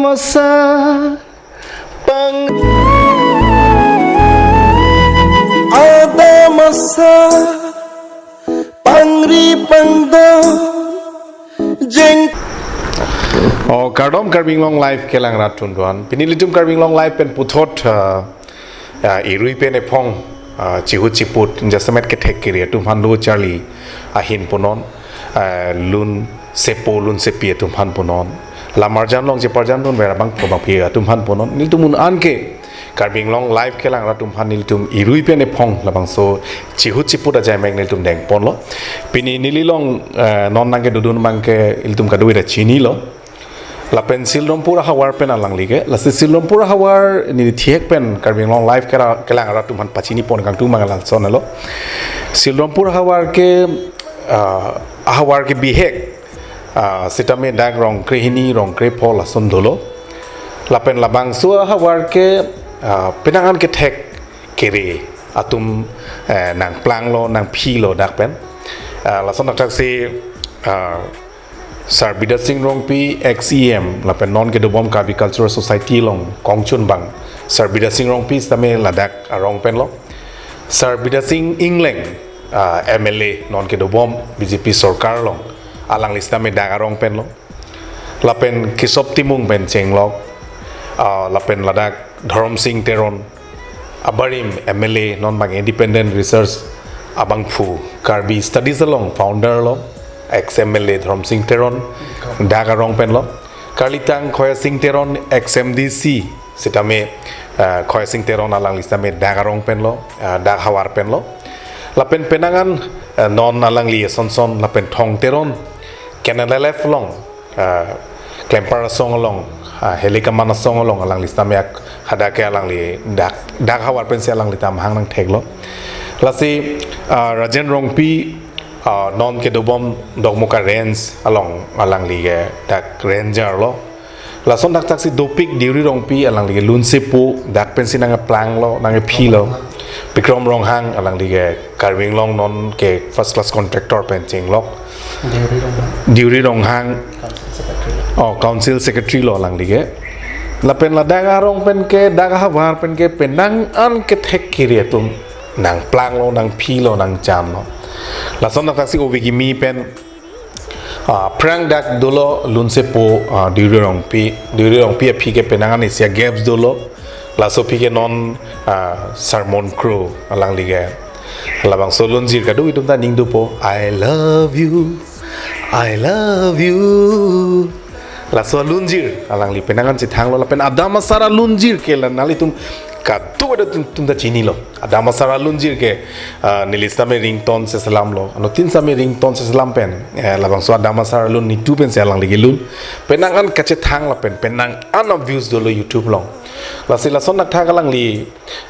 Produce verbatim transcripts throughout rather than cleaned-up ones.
Masa pang Ada masa pangri pangdam jeng. Oh, kardom Karbi Anglong Live kelang rat atum do-an. Pini ilitum Karbi Anglong Live pen puthot, uh, ya, irui pen ephong, uh, chihut chiput, jasemet kethek kere atum aphan lo charli ahin punon, uh, lun sepo lun sepi atum aphan punon. Lamarjan along cheparjan dun vera bang pho bang phi atum aphan punon. Nelitum un-an ke Karbi Anglong Live kelang rat atum aphan nelitum irui pen ephong labangso chihut chiput ajai mek nelitum dengponlo. Pini neli along, eh, non nangkedodun abang ke ilitum kadokave ta chinilo. Lapen Silrampur ahavar pen alangli ke. Lasi Silrampur ahavar neli thihek pen Karbi Anglong Live kera-, kelang rat atum aphan pachinipon kangtung abang lason lo. Silrampur ahavar ke, ah, ahavar ke bihek, ah, sitame dak rong krehini, rong krepho lason dolo. Lapen labangso ahavar ke, ah, penang an kethek kere atum, eh, nangplanglo, nangphilo dak pen. Ah, lason thakthaksi, ah, Sir Bidya Sing Rongpi, ex E M, lapen non kedobom Karbi Cultural Society along kongchun abang Sir Bidya Sing Rongpi sitame ladak arong penlo. Sir Bidya Sing Engleng, ah, M L A non kedobom B J P sorkar along, alangli sitame dak arong penlo. Lapen Kisop Timung pen chenglok, ah, lapen ladak Dhorom Sing Teron, abarim M L A non abang Independent Research abangphu, Karbi Studies along founder lo, ex M L A Dhorom Sing Teron, dak arong penlo. Karlitang Khoya Sing Teron, ex M D C, sitame, ah, Khoya Sing Teron alangli sitame dak arong penlo, ah, dak ahavar penlo. Lapen penang an, ah, non alangli son son lapen Thong Teron, K N L F along, ah, Klempar Asong along, ah, Helikaman Asong along alangli sitame ak-, hadak ke alangli dak, dak ahavar pensi alangli ta mahang nangtheklo. Lasi, ah, Rajen Rongpi, ah, non kedobom Dokmoka Range along alangli ke dak ranger lo. Lason thakthaksi dopik Deuri Rongpi alangli ke lun sepo dak pensi nangplanglo, nangphilo. Bikram Ronghang alangli ke Karbi Anglong non ke first class contractor pen chenglok. Deuri Ronghang. Deuri Ronghang. Council Secretary. Oh, Council Secretary lo alangli ke. Lapen ladak arong pen ke, dak ahavar pen ke, penang an kethek kere atum nangplanglo, nangphilo, nangchamlo. Lason thakthaksi ove kimi pen, ah, aphrang dak dolo lun sepo, ah, Deuri Rongpi, Deuri Rongpi aphi ke penang an isi a-gaps dolo. Laso aphi ke non, ah, Sermon Kro alangli ke. Labangso lunjir kadokave atum ta ning dopo, "I love you, I love you." Laso lunjir alangli penang an chethanglo, lapen Adam Asar alunjir ke la nanglitum kadokave atum, atum ta chinilo. Adam Asar alunjir ke, ah, neli sitame ringtone seselamlo. Anuttin sitame ringtone seselam pen, eh, labangso Adam Asar alun nitu pensi alangli kelun. Penang an kachethang lapen penang an a-views dolo YouTube along. Lasi lason thakthaksi alangli,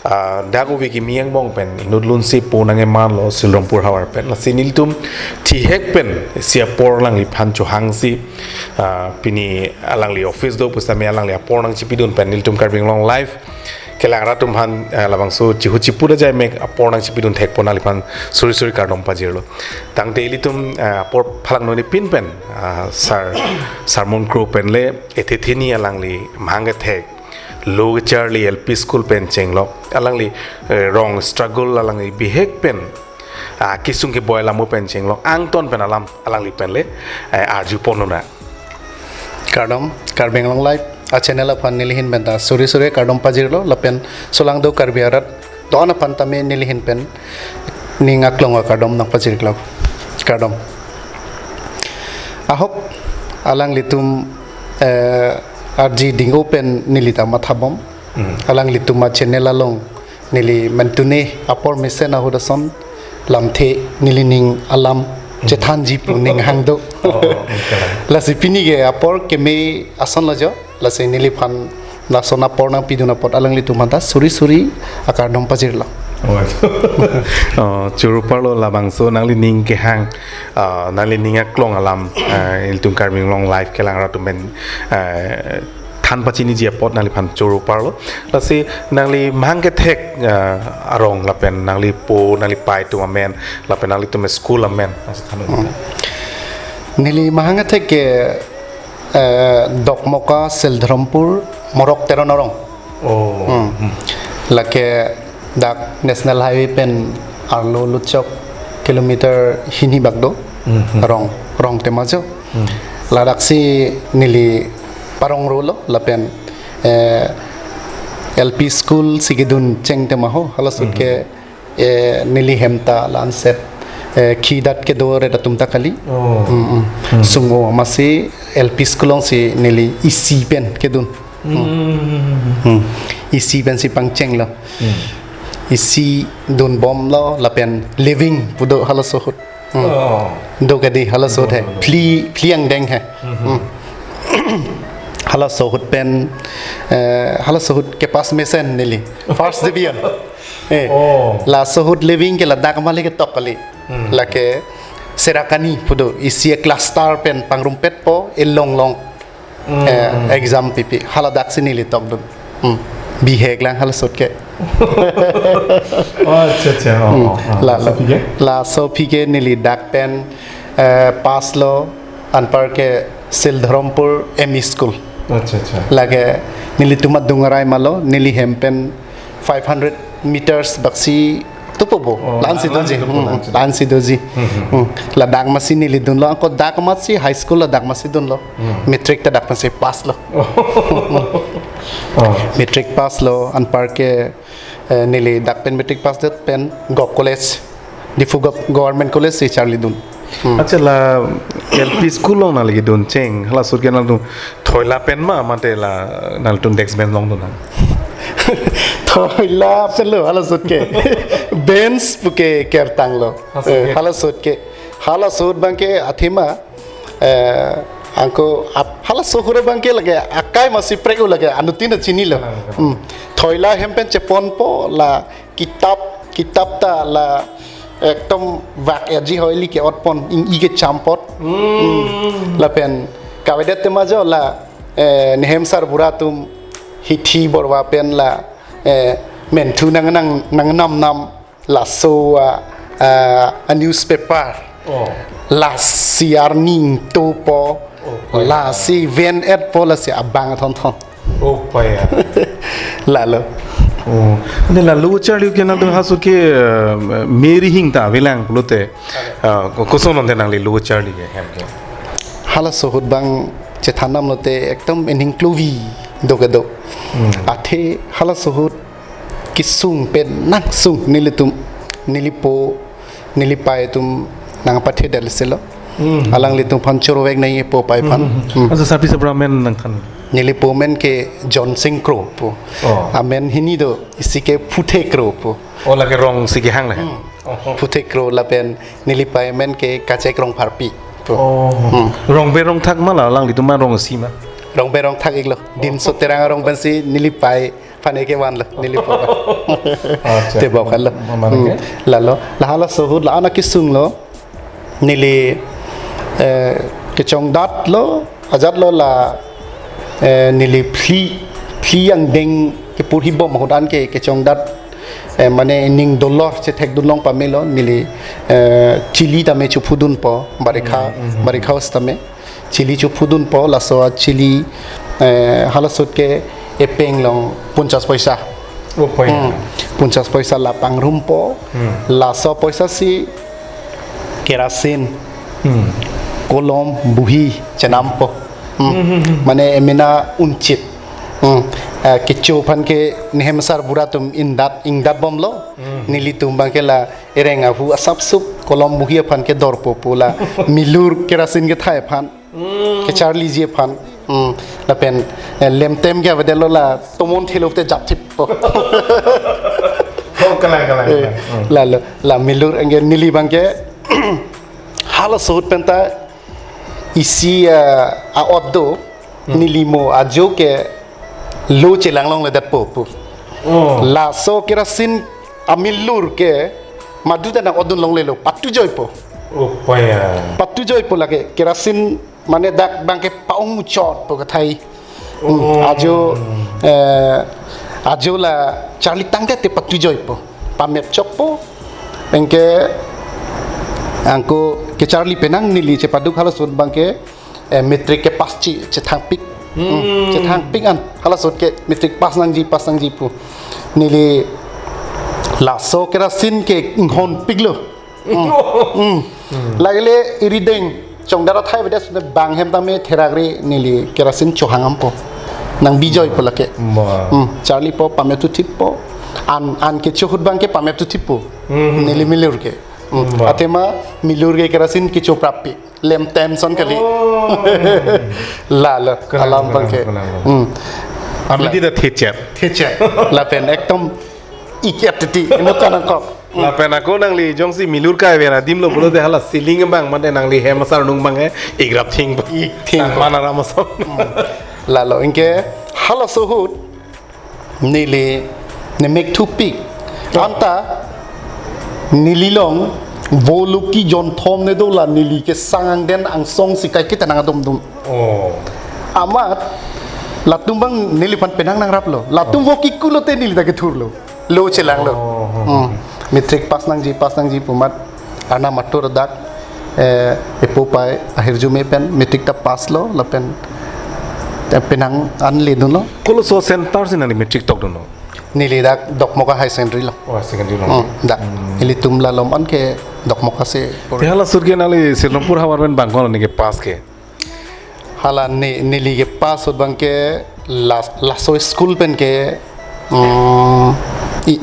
ah, dak ove kimi angbong pen inut lun sepo nangkemanlo Silrampur ahavar pen. Lasi nelitum thihek pen isi apor alangliphan chohangsi, ah, pini alangli office do pusitame alangli apor nangchipidun pen nelitum Karbi Anglong Live kelang rat atum aphan, eh, labangso chihut chiput ajai mek apor nangchipidun thekpon nangliphan suri suri kardom pajirlo. Tangte ilitum, eh, apor phalangno ni pin pen, ah, Sir Sermon Kro pen le ethe theni alangli mahang kethek lo kecharli L P school pen chenglok, alangli, eh, rong struggle alangli bihek pen, ah, kesung keboi alam pen chenglok, angton pen alam alangli pen le, eh, arjupon nang. Kardom, Karbi Anglong Live a-channel aphan neli ahin pen ta suri suri kardom pajirlo, lapen solangdo Karbi arat do-an aphan tame neli ahin pen ning aklong akardom nangpajirlo. Kardom. Ahok, alanglitum, eh, arji ding-o pen neli ta mathabom. Hmm. Alanglitum a-channel along neli mentune apor mesen ahut ason lamthe neli ning alam chethanji pu ning hang do. Oh, okay. Lasi pini ke apor keme ason lo jo. Lasi neliphan lason apor nangpidun apot alanglitum aphan ta suri suri akardom pajirlo. Oh. Oh, choro parlo labangso nangli ning kehang, ah, nangli ning aklong alam, ah, ilitum Karbi Anglong Live kelang rat atum pen, ah, than pachiniji apot nangliphan choro parlo. Lasi nangli mahang kethek, ah, arong lapen nanglipo, nanglipai atum amen, lapen nanglitum school amen. Lasi than. Hmm. Neli mahang kethek ke Eh, Dokmoka, Sildharampur, Morok Teron arong. Oh. Hmm. Lake dak National Highway pen arlo luchok kilometer hini bak do. Hmm. Rong, rong tema jo. Hmm. Ladaksi neli parong rolo lapen, eh, L P school si kedun cheng tema ho, hala sut ke, eh, neli hem ta la-anset, eh, khi dat kedo ret atum ta kali. Oh. Hmm, hmm. Hmm. Sungo masi L P school along si neli isi pen kedun. Hmm. Hmm. Isi pen si pangcheng lo. Hmm. Isi dun bom lo lapen living pu do halaso ahut. Hmm. Oh. Do kadi halaso ahut he. Do, do, do. Phli, phli angdeng he. Hmm. Hmm. Halaso ahut pen, eh, halaso ahut kepass mesen neli. First division. Eh, oh. Laso ahut living ke ladak mali ketok kali. Hmm. Lake Serakani pu do, isi a-cluster pen pangrumpetpo, elong long. Hmm. Eh, exam pipi. Haladak si neli tokdun. Hmm. Bihek lang hala sut ke. Oh, acha, acha. Oh, hmm. Oh, oh. La, laso aphi ke? Laso aphi ke neli dak pen, eh, pass lo, anpar ke Sildharampur M E School. Acha, acha. Lake nelitum adung arai malo, neli hem pen five hundred meters baksi tupo bo. Oh, la-an si la-, doji. La-an si dopo, hmm, la-an si dopo. La-an si doji. Hmm, hmm. Hmm. Ladak masi neli dunlo, anke dak masi high school ladak masi dunlo. Hmm. Matric ta dak masi pass lo. Oh. Oh. Matric pass lo, anpar ke, eh, neli dak pen matric pass det pen Gov College, Diphu Gov-, Government College si charlidun. Hmm. Acha, la L P school along nangli kedun cheng, hala sut ke nangtum thoila pen ma, mate la nangtum desk bench along dun nang? Thoila pen lo, hala sut ke. Bench pu ke kertang lo. Hala sut ke. Eh, hala sut ke. Hala sut abang ke athema, eh, anke ap-, halaso ahut abang ke lake akai masi prek-u lake anuttin ta chinilo. Kalang, kalang. Hmm. Thoila hem pen cheponpo la kitap, kitap ta la ekdom vak ya ji hoi li ke-otpon, ing-i kecham apot. Hmm. Hmm. Lapen kavedet tema jo la, eh, nehem sarbura atum hithi borwa pen la, eh, menthu nang, nang, nangnam nam laso a, a, a newspaper. Oh. Lasi arni ingtopo. Oh, oh. Lasi ven-etpo, lasi abang thon thon. Oh, paya. Lalo. Oh. Ante la lo charli ke nangtum halaso ke, eh, Mary Hing ta avelang pulote. Ade. Ah, ko-, koson ante nangli lo charli ke hem ke? Halaso ahut abang chethan nam lote ekdom ening klovi do kedo. Hmm. Athe halaso ahut kesung pen nangsung nelitum, nelipo, nelipei atum nangpathedet selo. Hmm. Alanglitum aphan choro vek nangji po pei aphan. Hmm, hmm, hmm. Hmm. Asa sarpi sarbura amen nangthan? Nelipo amen ke John Sing Kro pu. Oh. Amen hini do, isi ke Phuthe Kro pu. Oh, lake rong si kehang le? Hmm. Oh, oh. Phuthe Kro lapen nelipei amen ke Kachek Rongpharpi pu. Oh. Hmm. Rongbe rongthak ma la alanglitum ma rong isi ma? Rongbe rongthak iklo. Din, oh, Soterang arong pensi nelipei aphan ke vanlo, nelipo aphan. Acha. Tebok halo. Mama, hmm, ke? Lalo, la halaso ahut la-an akesung lo, neli, eh, kechongdat lo, ajat lo la, eh, neli phli, phli angdeng kepurhi bom ahut anke kechongdat, eh, mane ning dolor chethekdun long pamelo, neli, eh, chili tame chophudunpo, barikha, hmm, hmm, hmm, barikha setame. Chili chophudunpo, laso a chili, eh, halaso ahut ke epeng along punchas poisa. Oh, poisa. Hmm. Punchas poisa la pangrumpo. Hmm. Laso poisa si kerasin, hmm, kolom, buhi chenampo. Hmm. Hmm, hmm, hmm. Mane emena unchit. Hmm. Eh, kecho aphan ke nehem sarbura atum ingdat, ingdat bomlo. Hmm. Nelitum abang ke la ereng ahu asapsup kolom buhi aphan ke dorpo pu la milur kerasin kethai aphan. Hmm. Kecharliji aphan. Hmm. Lapen, eh, lemtem ke avedetlo la tomon thelo te japthippo. Oh, kalang, kalang, eh, kalang. Hmm. Lalo, la milur anke neli abang ke halaso ahut penta isi, eh, a-ot do, hmm, neli mo ajo ke lo chelang longledetpo pu. Oh. Laso kerasin amilur ke madu ta nang-otdun longlelo, patujoipo. Oh, paya. Patujoipo lake, kerasin mane dak abang ke pa-ong muchotpo kethai. Hmm, oh, ajo, eh, ajo la charli tangdet te patujoipo. Pamepchokpo. Anke anke kecharli penang neli chepaduk halaso ahut abang ke eh, matric ke pass chi, chethangpik. Hmm. Hmm, chethangpik an. Halaso ahut ke matric pass nangji, pass nangji pu. Neli laso kerosene ke inghonpiklo. Hmm. Hmm. Lagile irideng chongdara thai bedes bang hem tame therakre neli kerosene chohang ampo. Nang bijoi pu lake. Wah. Hmm. Charli po pamep tu thip po. An, an kecho ahut abang ke pamep tu thip po. Hmm. Neli milur ke. Hmm. Wah. Athema milur ke kerosene kecho prappi. Lem tem ason kali. Oh. Lalo, kenang, alam kenang, abang ke. Kenang, kenang. Hmm. Abidi ta thecher. Thecher. Lapen ekdom iket titi, ino kanang kok. Lapen ako nangli jongsi milur kai vera dimlo pulote hala ceiling abang mate nangli hem asar nung abang he igrap thing. Ithing. Sang mana ram ason. Hmm. Lalo anke halaso ahut neli nemek thupik. Oh. Anta neli along vo luki jonthom ne do la neli kesang angdeng angsong si kaiketa nang adom dum. Oh. Amat latum abang neliphan penang nangraplo. Latum, oh, vo kiku lote neli ta kethurlo. Lo chelanglo. Oh, oh, hmm. Oh. Matric pass nangji, pass nangji pu amat Arnam atur dak, eh, epo pai ahirjume pen matric ta pass lo, lapen, eh, penang an ledunlo. Koloso center si nangli matric tokdunlo? Neli dak Dokmoka High Secondary lo. Oh, High Secondary lo. Hmm, dak. Hmm. Ilitum la alom an ke Dokmoka si. Te halaso ahut ke nangli Silrongpur havar pen bang ko-an nangli ke pass ke? Hala ne, neli ke pass ahut abang ke las-, laso school pen ke, mm, i,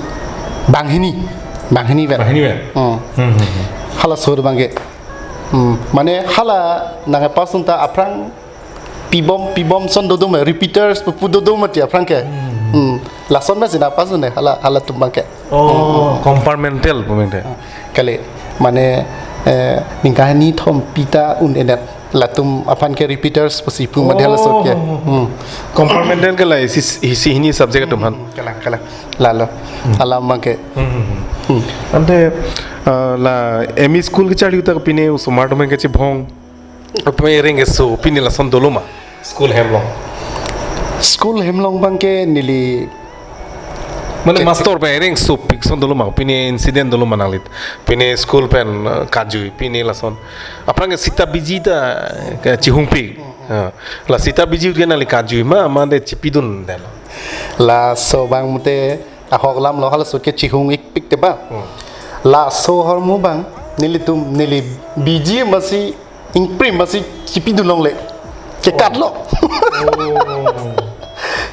banghini, banghini pen. Banghini pen? Hmm. Hmm, hmm, hmm. Halaso ahut abang ke. Hmm, mane hala nang pass unta aphrang pibom, pibom ason dodoma, repeaters pu, pu dodoma ti aphrang ke. Hmm. Hmm. Lason ma sina pass un-e, hala, halatum abang ke. Oh, hmm, hmm, compartmental pu mengte. Ah, kali, mane, eh, ningkan hini thom pita un-edet. Latum aphan ke repeaters pusi pu mate halaso ke. Oh. Hmm. Compartmental ke la isi, isi hini subject atum aphan. Hmm, kalang, kalang. Lalo. Hmm. Alam abang ke. Hmm, hmm, hmm. Hmm. Ante, eh, la M E school kecharli ahut ta pine osomar atum ke chibhong. Atum ereng keso, pine lason dolo ma? School hem along. School hem along abang ke neli mane ke-, master pen ereng sopik ason dolo ma, pine incident dolo ma nangli? Pine school pen, eh, kajui, pine lason. Aphrang ke sita biji ta, ke chihungpik. Hmm. Ah, la sita biji ahut ke nangli kajui ma, mate chipidun delo? Laso abang mate ahok alam lo, halaso ahut ke chihung-ikpik te ba. Hmm. Laso ahormu abang, nelitum, neli biji masi ingprim masi chipidun longle. Kekat lo. Oh.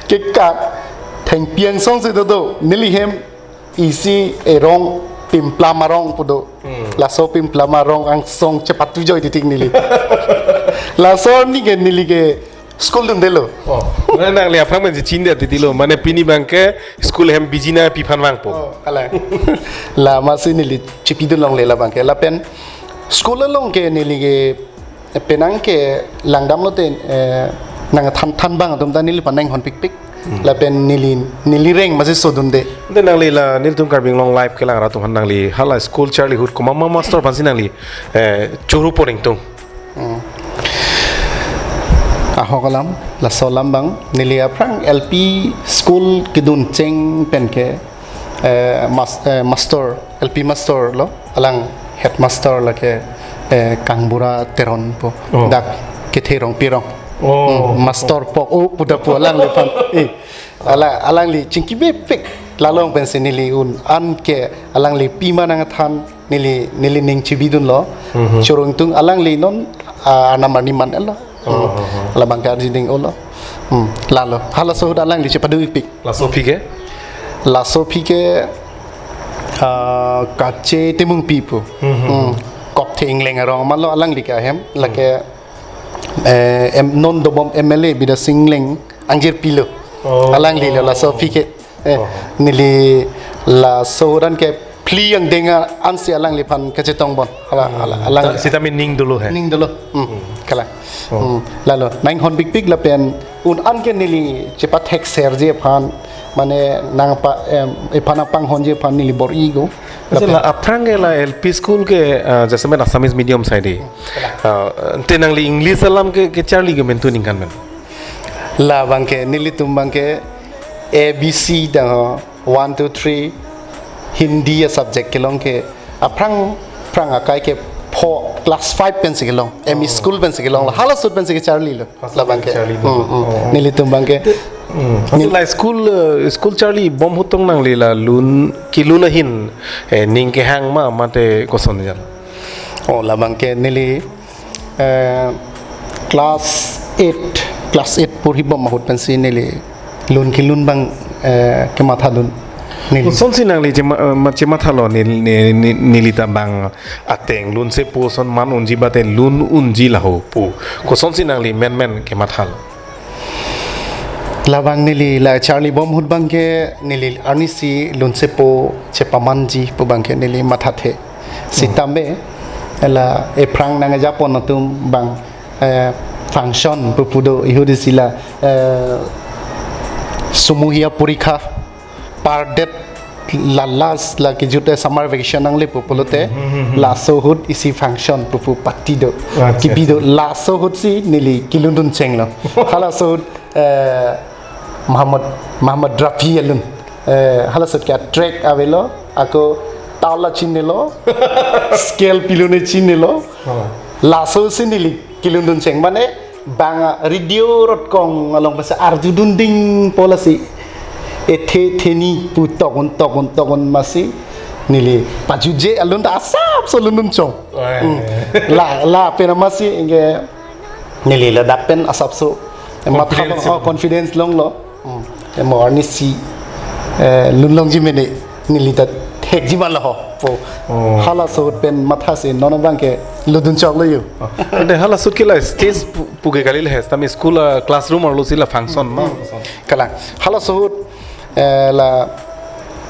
Kekat. Thengpi angsong si dodo. Neli hem isi erong pimplam arong pu do. Hmm. Laso pimplam arong angsong chepatu joi titik neli. Laso arni ke neli ke school dundelo. Oh, mane nangli aphrang pen chechinde titilo. Mane pini abang ke school hem biji nangpiphan vangpo. Oh, kalang. La masi neli chipidun longle la abang ke. Lapen school along ke neli ke penang ke langdam lote, eh, nangthan than abang atum ta neliphan nang inghonpikpik. Hmm. Lapen neli, neli reng masi sodunde. Ante nangli la nelitum Karbi Anglong Live kelang ra atum aphan nangli hala school charli ahut komat ma master aphansi nangli, eh, choro pon ingtung? Hmm. Ahok alam, laso alam abang, neli aphrang L P school kedun cheng pen ke, eh, mas-, eh, master, L P master lo, alang headmaster lake, eh, Kangbura Teron pu, oh, dak kethe Rongpi arong. Oh. Hmm, master pok o puda pu alangliphan. Eh, ala-, alangli chingki bepik. Lalong pensi neli un-an ke alangli pima nangthan neli, neli ning chibidunlo. Mhm. Choro ingtung alangli non, ah, anam arni man-etlo. Oh, hmm, oh, oh. Labang ke arjiding olo. Hmm, lalo. Halaso ahut alangli chepadu-ikpik. Laso aphi ke? Laso aphi ke, ah, Kache Timungpi pu. Mhm. Hmm. Kokthe Ingleng arong malo alangli ke ahem. Hmm. Lake, eh, em, non dobom M L A Bidya Sing Engleng angjirpi lo. Oh. Alangli lo laso aphi ke. Eh, oh, neli laso ahut an ke phli angdeng ansi alangliphan kachetong bon. Hala, hmm, hala, alang. Ta, sitame ning dolo he? Ning dolo. Hmm, hmm, kalang. Oh. Hmm, lalo. Nang inghonpikpik lapen un-an ke neli chepathekserji aphan, mane nangpa, em, ephan apanghonji aphan neli bor-i go. Asa lapen la aphrang ke la L P school ke, ah, jasemet Assamese medium side. Hmm, kalang. Ah, ante nangli English alam ke, kecharli ke mentu ningkan men? Labang ke, nelitum abang ke A B C ta ho, one, two, three, Hindi a subject kelong ke, aphrang, phrang akai ke four, class five pensi kelong, M E Oh. school pensi kelong, la hala ahut pensi kecharlilo. Hala ahut labang ke. Kecharlilo. Hmm, hmm. Oh, oh. Nelitum abang ke. Hmm. Nel- Hala school, eh, school charlibom ahut tong nangli la lun kelun ahin, eh, ning kehang ma mate koson jal? Oh, labang ke neli, eh, class eight, class eight porhibom ahut pensi neli lun kelun abang, eh, kemathadun. Neli. Kosonsi nangli chema-, eh, ma-, chemathalo nel-, ne-, ne-, neli ta abang ateng lunsepo ason man unji bate lun unji laho pu. Kosonsi nangli menmen kemathalo? Labang neli la charlibom ahut abang ke neli arnisi lunsepo chepamanji pu abang ke neli mathathe. Hmm. Sitame la ephrang nangkejapon atum abang, eh, function pupu do, ihudi si la, eh, samuhik porikha pardet, la last la kejut, eh, summer vacation nangle pu pulote, Hmm, hmm, hmm. Laso ahut isi function pupu party do. Acha, kibi do, acha. Laso ahut si neli kelundun chenglo. Halaso ahut, eh, Muhammad, Muhammad Rafi alun. Eh, halaso ahut ke track avelo, ako tala chinilo, scale pilone chinilo. Oh. Laso ahut si neli kelundun cheng mane, bang radio rotkong along pensi arjudun dingpo lasi. Ethe theni pu tokun tokun tokun masi neli pajuje alun ta asapso lundun chong. Oh, iya, Hmm. iya. La, lapen masi ingke neli ladak pen asapso. Confidence. Matha, oh, confidence longlo. Hmm. Emo arnisi, eh, lun longji mene neli ta thekji ma laho pu. Oh. Halaso ahut pen mathasi non abang ke lundun choklo yo. Oh. Ante halaso ahut ke la stage pu-, puke kali le sitame school, ah, classroom arlo si la function ma. Hmm. Kalang. Halaso ahut, eh, la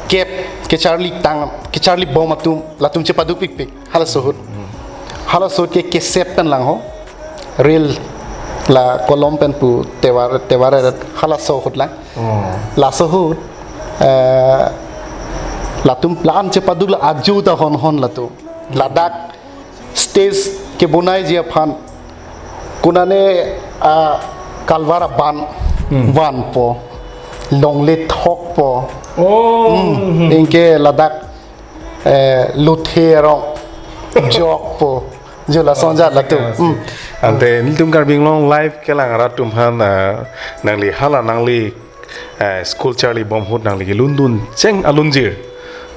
kep kecharli tang, kecharlibom atum, latum chepaduk pikpik. Halaso ahut. Hmm. Halaso ahut ke cassette pen lang ho. Reel la kolom pen pu tevar, tevar eret halaso ahut lang. Oh. Laso ahut, eh, latum la-an chepaduk la aju ta honhon latum. Ladak stage kebonaiji aphan. Konane, ah, kalvar aban, Hmm. vanpo. Longle thokpo. Oh. Hmm. Hmm. Ingke ladak eh, lothe arong jokpo. Jo lason ajat latum. Asik, asik. Hmm. Ante nelitum Karbi Anglong Live kelang arat atum aphan, eh, nangli hala nangli, eh, school charlibom ahut nangli kelundun cheng alunjir.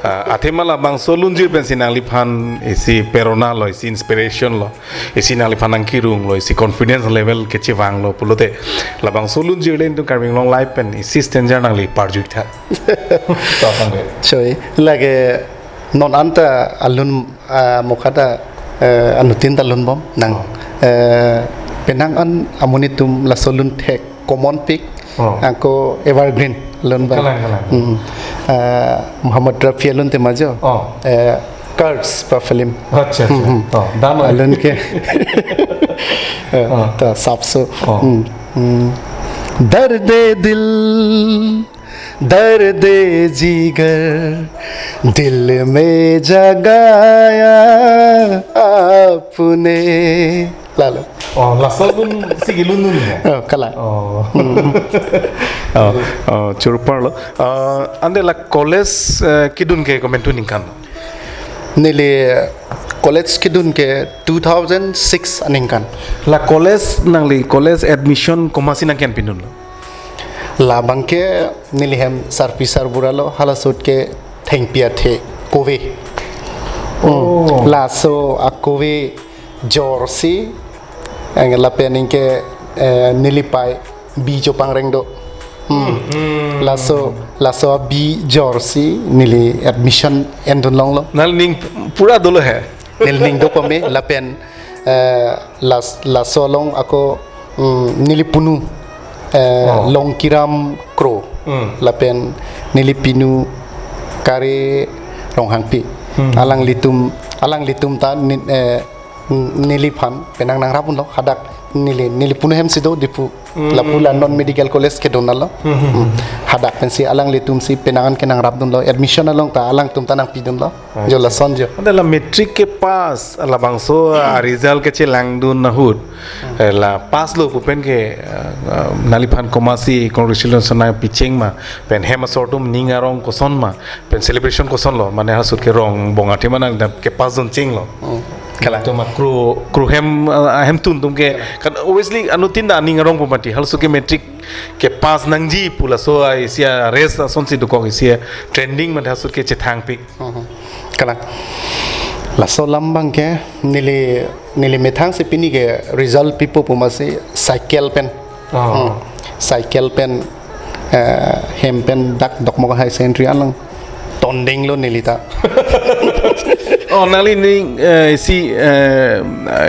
Ah, athema labangso alunjir pensi nangliphan isi prerona lo, isi inspiration lo, isi nangliphan nangkerung lo, isi confidence level kechevang lo pulote labangso alunjir le nelitum Karbi Anglong Live pen isi stanza nangli parjuitha. Totang ke. Choi, lake non anta alun, ah, mokha ta, eh, anuttin ta lunbom nang. Oh. Eh, penang an amonit atum laso alun thek common pik, Oh. ako evergreen alun abang. Kalang, kalang. Hmm. Ah, Muhammad Rafi alun tema jo. Oh. Eh, Kurds pa film. Acha, acha. Hmm, hmm. Oh, dam ai. Alun ke. Eh, Oh. ta sapso. Oh. Hmm, hmm. दर्द दिल दर्द जिगर दिल में जगाया आपने. Lalo. Oh, laso alun si kelundun ya? Oh, kalang. Oh. Hmm. Oh, oh, churparlo. Ah, ante la college, eh, kedun ke komantu aningkan? Neli college kedun ke two thousand six aningkan. La college nangli college admission komatsi nangken pidunlo? Labang ke neli hem sarpi sarbura lo, halaso ahut ke thengpi athe kove. Hmm. Oh. Laso akove jorsi, ang lapen ingke, eh, neli pai bi chopang reng do. Hmm. Hmm. Laso, laso abi jorsi neli admission endun longlo. Nangli ning pura dolo he? Neli ning do pame lapen, eh, las-, laso along ako, mm, neli punu, eh, Oh. Longkiram Kro. Hmm. Lapen neli pinu Kare Ronghangpi. Hmm. Alanglitum, alanglitum ta ni, eh, neliphan penang nangrapdunlo hadak neli, neli punu hemsi do Diphu. Hmm. Lapu la non medical college kedun alo. Hmm, hmm, Hmm. hmm. Hadak pensi alanglitum si penang an ke nangrapdunlo. Admission along ta alangtum ta nangpidunlo. Acha. Jo lason jo. Ante la matric ke pass, labangso, ah, result kechelangdun ahut. Hmm. Eh, la pass lo pu pen ke, ah, ah, nangliphan komatsi congratulation nangpicheng ma, pen hem asor atum ning arong koson ma, pen celebration koson lo, mane halaso ahut ke rongbong athema nangli ta kepass dun chenglo? Hmm. Kalang. Atum akro, kro hem, ah, ahemtun atum ke. Kan obviously anuttin ta aning arong pu mati. Halaso ke matric kepass nangji pu laso a isi a race asonsi dokok isi a trending mate halaso ke chethangpik. Mhm. Kalang. Laso alam abang ke neli, neli methang si pini ke result pipo pu masi cycle pen. Oh. Hmm. Cycle pen, eh, hem pen dak Dokmoka Higher Secondary along tondenglo neli ta. Oh, nangli ning, eh, si, eh,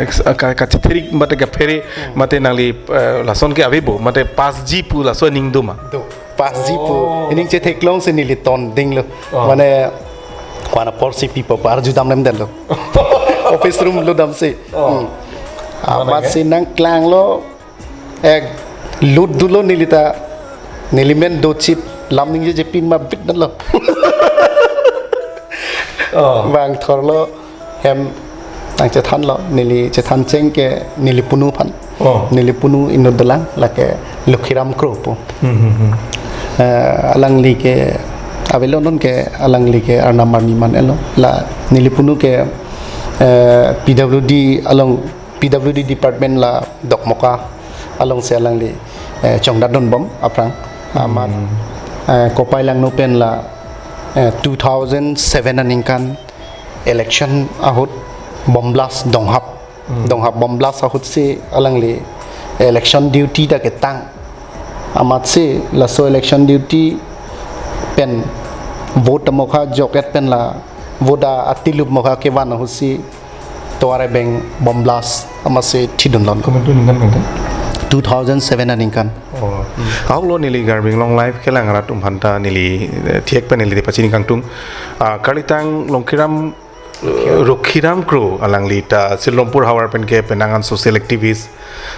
ka, ka, kachetherik mate kaphere, mate nangli, eh, lason ke ave bo, mate passji pu laso aning do ma? Do, passji pu. Oh. Ining chetheklong si neli tondenglo. Oh. Mane, kwana porsi pipo pa arju dam nem denlo. Office room lo damsi. Oh. Hmm. Mane amat ke? Si nangklanglo, ek lut dunlo neli ta, neli men dochit lam ningjeje pin ma bit dunlo. Oh. Vangthorlo hem nangchethanlo, neli chethan cheng ke neli punu aphan. Oh. Neli punu inut dolang, lake Lokhiram Kro pu. Hmm, hmm, hmm. Eh, alangli ke avelo non ke alangli ke arnam arni man elo. La neli punu ke, eh, P W D along P W D department la Dokmoka alongsi alangli, eh, chongdat dunbom aphrang. Amat, hmm, eh, kopai langno pen la, eh, two thousand seven aningkan election ahut bomb blast Donghap. Hmm. Donghap bomb blast ahutsi alangli election duty ta ketang. Amatsi laso election duty pen vote amokha jok-et pen la vote a atilup mokha kevan ahutsi tovar ebeng bomb blast amatsi thidunlon. Komantu aningkan pen? Two thousand seven aningkan. Oh. Hmm. Ahoklo neli Karbi Anglong Live kelang arat atum aphanta neli, eh, thek pen neli pachini kangtung. Ah, karlitang Lokhiram, eh, Lokhiram Kro alangli ta Silrampur havar pen ke penang an social activist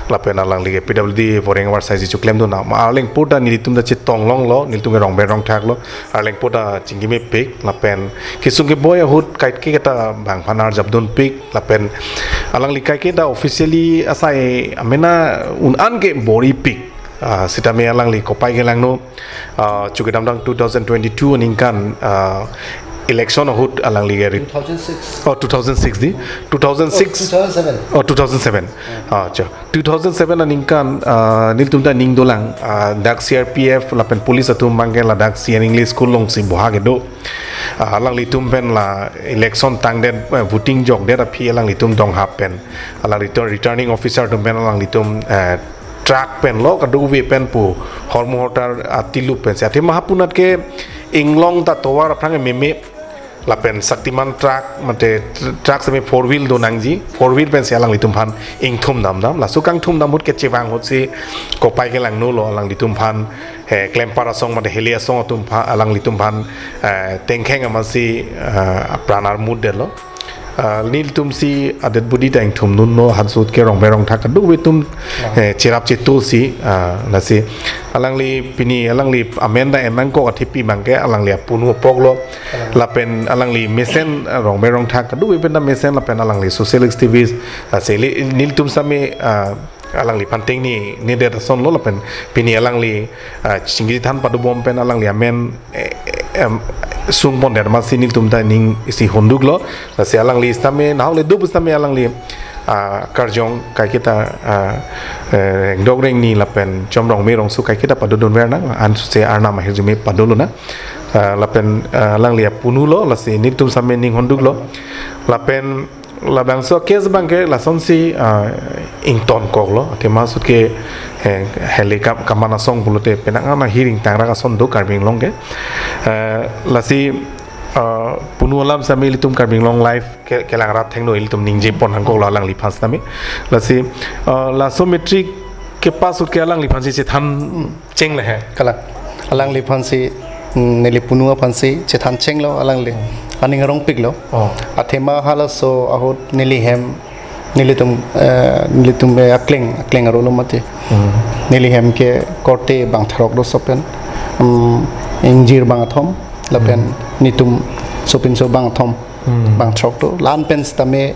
lapen alangli ke P W D voreng avar saisi choklemdun na. Ma Arleng pu ta nelitum ta chetong longlo, nelitum ke rongben rongthaklo. Arleng pu ta chingki mepik lapen kesung keboi ahut kaike ta bang aphan arjapdunpik lapen alangli kaike ta officially asai amena un-an ke bor-ipik. Ah, sitame alangli kopai kelangno, ah, chukidamdang two thousand twenty-two aningkan, ah, election ahut alangli ke rit- Two thousand six. Oh, two thousand six di. Two thousand six. Oh, two thousand seven. Oh, two thousand seven. Ah, cha. Two thousand seven aningkan, ah, nelitum ta ning dolang, ah, dak C R P F lapen police atum abangke ladak C R English School alongsi boha kedo. Ah, alanglitum pen la election tangdet, eh, voting jokdet aphi alanglitum Donghap pen. Alanglitum returning officer atum pen alanglitum, eh, truck pen lo kadokave pen pu hormu hortar atilup pensi. Athema hapunat ke inglong ta tovar aphrang meme lapen Shaktiman truck mate tr-, truck seme four wheel do nangji, four wheel pensi alanglitum aphan ingthum damdam. Laso kangthum dam ahut kechevang ahutsi kopai kelangnolo alanglitum aphan, he, klempar asong mate heli asong atum aphan, alanglitum aphan, eh, tengkheng amatsi, eh, pran armut detlo. Ah, nelitumsi adet budi ta ingthumdunlo, hansut ke rongben rongthak kadokave atum, eh, cherap chetusi, ah, lasi alangli pini alangli amen ta en nangkok athepi abangke alangli apunu apoklo. Lapen alangli mesen, ah, rongben rongthak kadokave pen ta mesen lapen alangli social activist, ah, lasi nelitum sitame, ah, alangliphan tengne nedet asonlo lapen pini alangli, ah, chingki than padobom pen alangli amen, eh, eh, em, sungpondet amatsi nelitum ta ning isi hunduklo. Lasi alangli sitame nahok le do pu sitame alangli, ah, karjong kaike ta, ah, eh, rengdok rengni lapen chomrong me rongso kaike ta padodunver nang, ansose arnam ahirjume padolonang. Ah, lapen, ah, alangli apunulo, lasi nelitum sitame ning hunduklo. Lapen labangso case abangke lasonsi, ah, ingtonkoklo. Athema sut ke, eh, heli kam, kaman asong pulote penang an ahir ingtangrak ason do Karbi Anglong ke. Eh, lasi, ah, punu alam sitame ilitum Karbi Anglong Live ke, kelang arat athengno ilitum ningjepon nangkoklo alangliphan sitame. Lasi, ah, laso matric kepass ahut ke alangliphansi chethan chenglo he. Kalang. Alangliphansi, mm, neli punu aphansi chethan chenglo alangli. Aning arongpiklo. Oh. Athema halaso ahut neli hem, nelitum, eh, nelitum, eh, akleng, akleng arolo mati. Hmm. Neli hem ke korte bang throk do sopen. Mm, ingjir bang athom, lapen, hmm, netum sopinso bang athom, hmm, bang throk do. La-an pen sitame,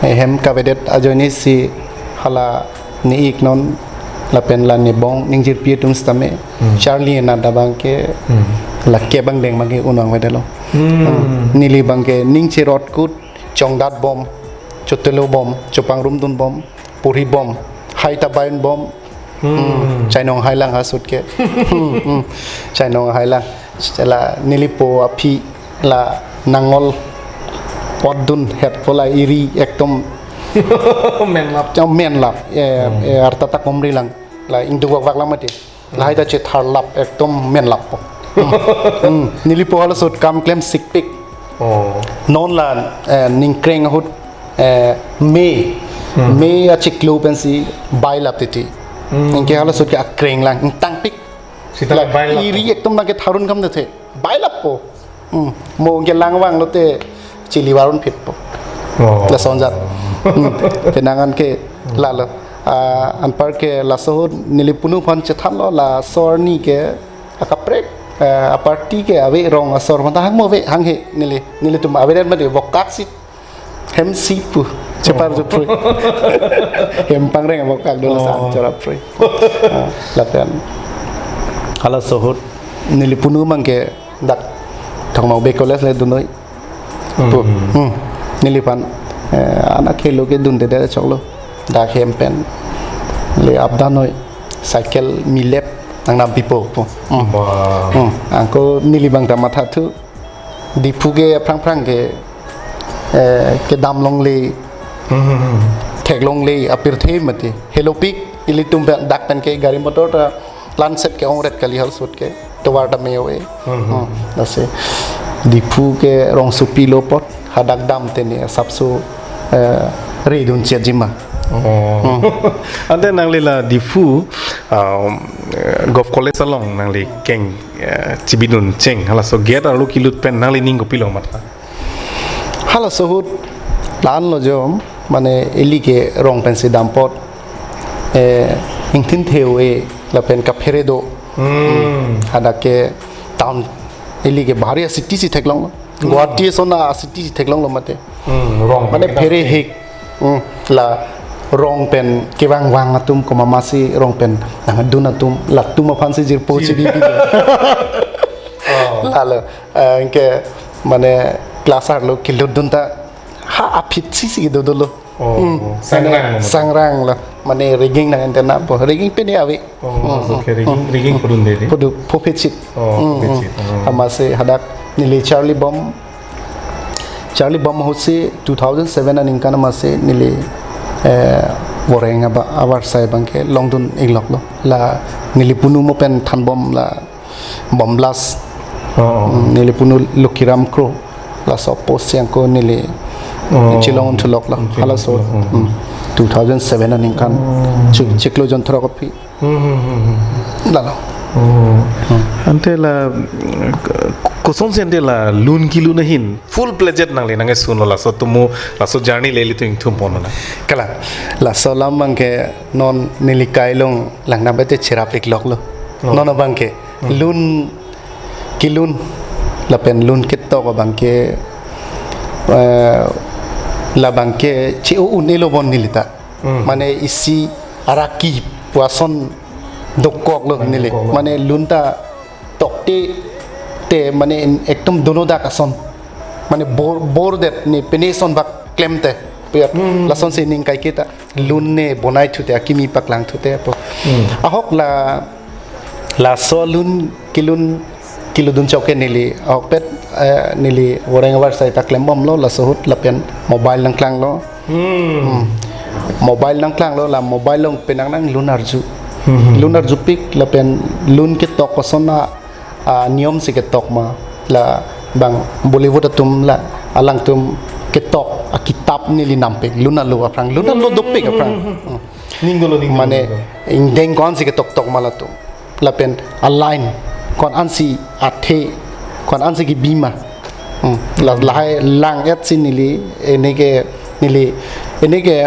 eh, hem kavedet ajoinesi hala ne-iknon lapen la nebong ningjirpi atum sitame, hmm, charli anat abangke, hmm, la kebang deng abangke unang vedetlo. Hmm. Hmm. Neli abangke ning cherot kut chongdatbom, chotelo bom, chopangrumdun bom, puri bom, hai ta bain bom. Hmm. Hmm. Chainong hailang ha sut ke. Hmm, hmm. Chainong hailang. La nelipo aphi la nangol potdun het pola iri ekdom menlap. Jam menlap. Eh, hmm. Eh, arta ta komri lang. La ingduk vakvak lang mati. Lahai ta chetharlap ekdom menlappo. Hmm. Hmm. Nelipo halaso ahut kam klem sikpik. Oh. Non la, eh, ningkreng ahut, eh, May. Hmm. May achiklo pensi bailap titi. Hmm. Anke halaso ahut ke akreng lang, ingtangpik. Sita la bailap. Iri ekdom nangketharun kam dethe. Bailappo. Hmm. Mo anke langvang lote chili varun phitpo. Oh. Lason jat. Hmm. Penang anke lalo. Ah, anpar ke laso ahut neli punu aphan chethanlo, laso arni ke akaprek, eh, aparty ke ave, rong asor mata hang mo ave, hanghe neli, nelitum ave dan mati vokak si hem si pu chepar, oh, jupre. Hem pangreng vokak do. Oh. Lason chora pre. Ah, lapen halaso ahut neli punu abang ke dak Thongmokbe College le dunnoi. Hmm. Pu. Hmm. Neliphan, eh, anak helo ke dunde de choklo. Dak hem pen le apdan noi. Cycle milep nangnam pipo pu. Hmm. Wah. Hmm. Anke neli abang ta mathathu. Diphu ke aphrang aphrang ke, eh, kedam longle. Hmm, hmm, hmm. Theklongle apirthe mati. Helopik ilitum dak pen ke gari motor ta lanset ke-ongret kali halaso ahut ke. Tovar ta me-o-e. Hmm, hmm. Hmm, lasi Diphu ke rongsopi lo apot hadak damte ne asapso, eh, redun chejima. Oh. Hmm. Ante nangli la Diphu, um, eh, Govt College along nangli keng, eh, chibidun cheng. Halaso gate arlo kelut pen nanglining kopilo matha? Halaso ahut la-an lo jo, mane ili ke rong pensi dam apot, eh, ingthin the-o-e lapen kaphere do. Hmm. Hmm. Hadak ke town ili ke bahari a-city si theklonglo. Hmm. Guwahati ason a-city si theklonglo mate. Hmm, rong mane pen phere hik. Hmm, la rong pen kevangvang atum komatmatsi rong pen nangdun atum latum aphansi jirpo si chibibi do. Oh. Lalo, eh, anke mane class arlo kelutdun ta ha aphit si si do dolo. Oh, hmm, oh. Sangrang mane lo. Sangrang lo. Mane rigging nang antenna po. Rigging pen ave. Oh, hmm, okay, hmm, rigging, hmm, rigging pudun de de. Pudu, puphit chit. Oh, hmm, puphit chit. Hmm. Oh. Amatsi hadak neli charli bom. Charli bom ahutsi two thousand seven aningkan amatsi neli, eh, Voreng aba, avarsai abang ke longdun ikloklo. La neli punu mo pen thanbom la Bomb Blast. Oh, oh. Hmm, neli punu Lukiram Kro. Laso post yang ko neli, oh, chelong thulok lo. Chelong halaso thulok, hmm. Hmm. Two thousand seven aningkan. Oh. Chik-, chiklo jon throk aphi. Hmm, hmm, hmm, hmm. Lalo. Oh. Hmm. Ante la, eh, kosonsi ante la lun kelun ahin full-fledged nangli nangkesunlo laso atum, laso journey le ilitum ingthum pon na? Kalang. Laso alam abang ke non neli kai along langnam bete cherap iklok lo. Oh. Non abang ke. Hmm. Lun kelun lapen lun ketok abang ke, eh, labang ke che-o un-elo bon neli ta. Hmm. Mane isi araki pu ason dokok lo neli. Dokok lo. Mane lun ta tokte te mane in-, ekdom donodak ason. Mane bor, bor det ne pine ason bak klemte. Puyat. Hmm. Lasonsi ning kai kita. Lun ne bonai thute, akimi paklang thute apo. Hmm. Ahok la, laso lun kelun keludun chok ke neli ahokpet, eh, neli Voreng avarsai ta klembomlo laso ahut lapen mobile nangklang lo. Hmm. Hmm. Mobile nangklang lo, la mobile along penang nang lun arju. Hmm. Lun arjupik lapen lun ketok koson a, a, niyom si ketok ma. Labang Bollywood atum la alangtum ketok akitap neli nampik, lun alo aphrang, lun alo dopik aphrang. Hmm. Ning dolo, ning dolo, mane ning dolo. Ingdeng ko-ansi ketok tok ma latum. Lapen a-line ko-ansi athe, ko-ansi kebi ma. Hmm. La, lahai lang-et si neli, ene ke, neli, ene ke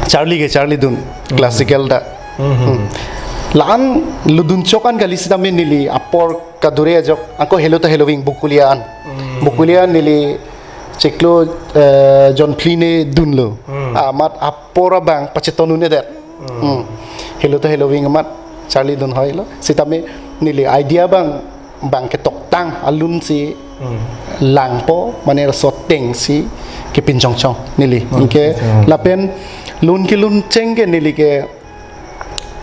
charli ke charlidun, hmm, classical ta. Hmm. Hmm. La-an ludun chok an kali sitame neli apor kadure ajok, ako helo ta heloving Bokulia an. Hmm. Bokulia an neli chiklo, eh, jon phli ne dunlo. Hmm. Amat apor abang pacheton un-edet. Hmm. Hmm. Helo ta heloving amat charlidun hoi lo. Sitame neli idea abang, abang ketoktang alun si, hmm, langpo, mane so ateng si kepinchongchong neli. Oh, anke, oh. Lapen lun kelun cheng ke neli ke,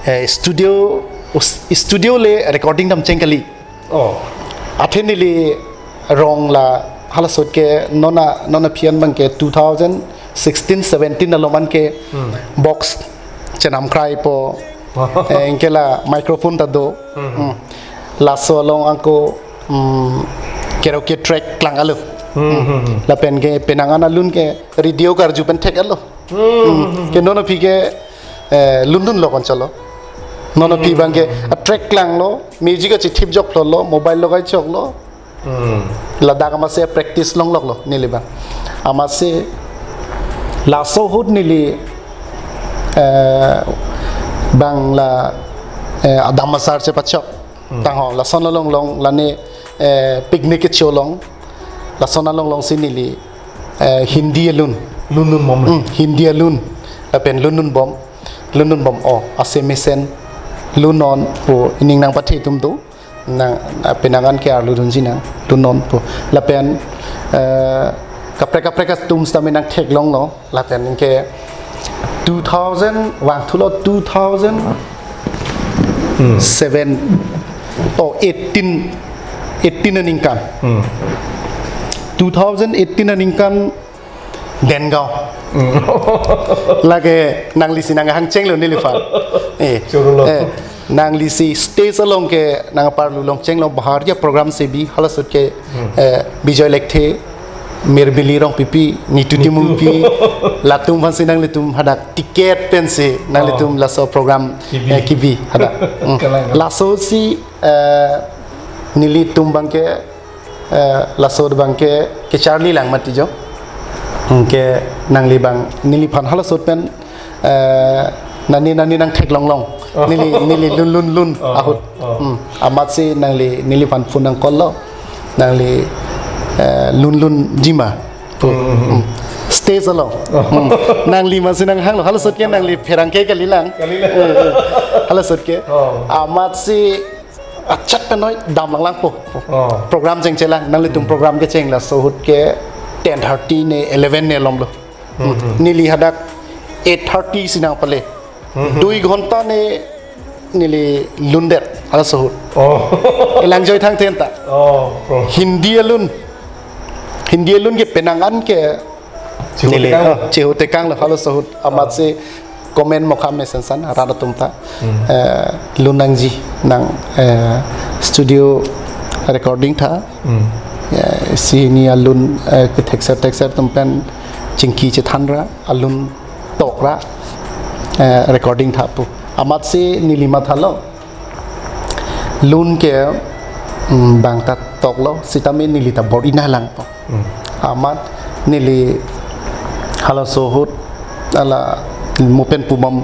eh, studio, us-, studio le recording dam cheng kali. Oh. Athe neli rong la halasot ke non a, non aphi an abang ke two thousand sixteen seventeen along an ke Hmm. box chenam krai po. Eh, anke la microphone ta do. Hmm. Hmm. Laso along ako, hmm, karaoke track klang alo. Hmm, hmm, hmm. Lapen ke penang an alun ke radio karju pen thek alo. Hmm. Hmm. Ke non aphi ke, eh, lun lun lo kon chalo. Non aphi abang ke a track klanglo, music kachithip jok lo, mobile logai choklo. Hmm. Ladak amatsi practice longlok lo neli abang. Amatsi laso ahut neli, eh, abang la, eh, adam asar chepachok. Hmm. Tangho, lason along long, lane, eh, picnic kecho long. Lason along long si neli, eh, Hindi alun. Lun lun bom. Hmm, Hindi alun. Lapen lun lun bom. Lun lun bom, oh, ase mesen. Lun non pu ining nangpathe atum do. Nang, ah, penang an ke arlu dunji nang, lun non pu. Lapen, eh, kaprek kaprek atum sitame nang theklong lo. Lapen anke two thousand, vangthulo two thousand seven, Hmm. oh, eighteen, eighteen aningkan. Hmm. Two thousand eighteen aningkan Dengaon. Hmm. Lake nanglisi nanghang chenglo neliphan. Eh, Chorolo. Eh, nanglisi stage along ke nangparlu long chenglo Bharatiya program se bi halasot ke, Hmm. eh, Bijoy Lekthe, Mirbili Rongpipi, Nitu Nitu. Timungpi, latum aphansi nanglitum hadak ticket pensi nanglitum Oh. laso program, Kibi. eh, kibi hadak. Hmm. Kalang. Laso si, eh, nelitum abang ke, eh, laso abang ke kecharli lang mati jo. Anke nangli abang neliphan halasot pen, eh, nani nani nang theklong long. Oh. Neli, neli lun lun lun Oh, ahut. oh. Hmm. Amatsi nangli neliphan phone nang call lo. Nangli, eh, lun lun jima. Hmm, hmm, hmm. Hmm. Stage along. Oh. Hmm. Nangli amatsi nanghanglo. Halasot ke nangli pherangke kali lang. Kali lang. Eh, eh. Halasot ke. Oh. Amatsi achat penoi dam lang lang po. Oh. Program chengche lang, nanglitum Hmm. program kecheng laso ahut ke ten thirty ne eleven ne lom lo. Hmm, hmm. Neli hadak eight thirty si nangpale. Hmm, hmm. Dui ghonta ne neli lundet halaso ahut. Oh. Elang joi thang ten ta. Oh, oh. Hindi alun. Hindi alun ke penang an ke Chihu neli, tekang. Oh, chihu tekang lo halaso ahut. Oh. Amatsi comment mokha mesen san rat atum ta. Hmm. Eh, lun nangji nang, eh, studio recording tha. Hmm. Eh, si hini alun, eh, kethekser thekser atum pen chingki chethan ra, alun tok ra, eh, recording tha pu. Amatsi neli mathalo. Lun ke, mm, bang ta toklo, sitame neli ta bor-i nanglang po. Hmm. Amat neli halaso ahut ala mo pen pu bom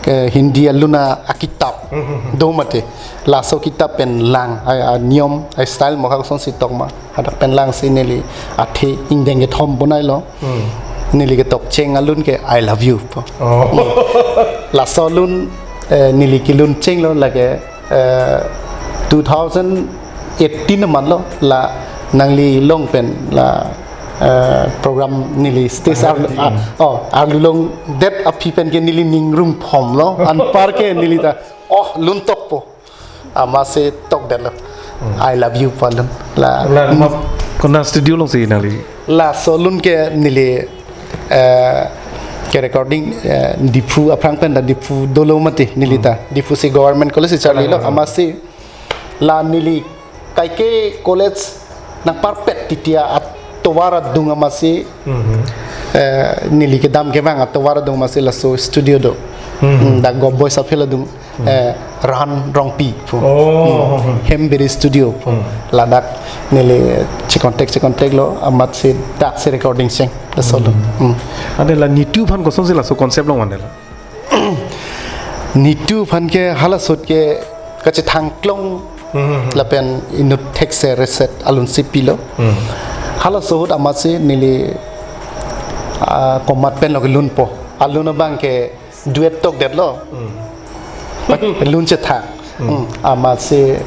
ke Hindi alun akitap Hmm, hmm, hmm. do mati. Laso kitap pen lang, ai, a niyom, ai style mokha kosonsi tok ma. Hadak pen lang si neli athe ingdeng kethom bonai lo. Hmm. Neli ketok cheng alun ke I love you po. Oh. Hmm. Laso alun, eh, neli kelun chenglo lake, eh, two thousand eighteen amat lo la nangli long pen la, eh, program neli stage ar-, Arlong. Ah, oh, arlu longdet aphi pen ke neli ning rung phom lo. Anpar ke neli ta, oh, lun tok po. Amatsi tokdet lo. Hmm. I love you pu alun. La, la, hmm. Ma, konat studio alongsi nangli? Laso alun ke neli, eh, ke recording, eh, Diphu aphrang pen ta Diphu dolo mati neli ta. Hmm. Diphu si Government College si charli lo. Hmm. Amatsi la neli kaike college nangparpet titi atovar adung amatsi, Mhm. eh, neli kedam kevang atovar adung amatsi laso studio do. Mhm. Hmm, dak Govt Boys Hostel adung, Hmm. eh, Rahan Rongpi pu. Oh. Hmm. Hembiri Studio pu. Hmm. Ladak neli che-contact, che-contact lo amatsi daksi recording cheng laso alun. Hmm. Hmm. Ante la Nitu aphan kosonsi laso concept long vanlo? Nitu aphan ke halaso ahut ke kachethang klong Hmm. lapen inut thekser reset alun si pilo. Hmm. Halaso ahut amatsi neli, ah, komat pen lo kelun po. Alun abang ke duet tokdet lo. Hmm. Lun chethang. Hmm. Hmm. Amatsi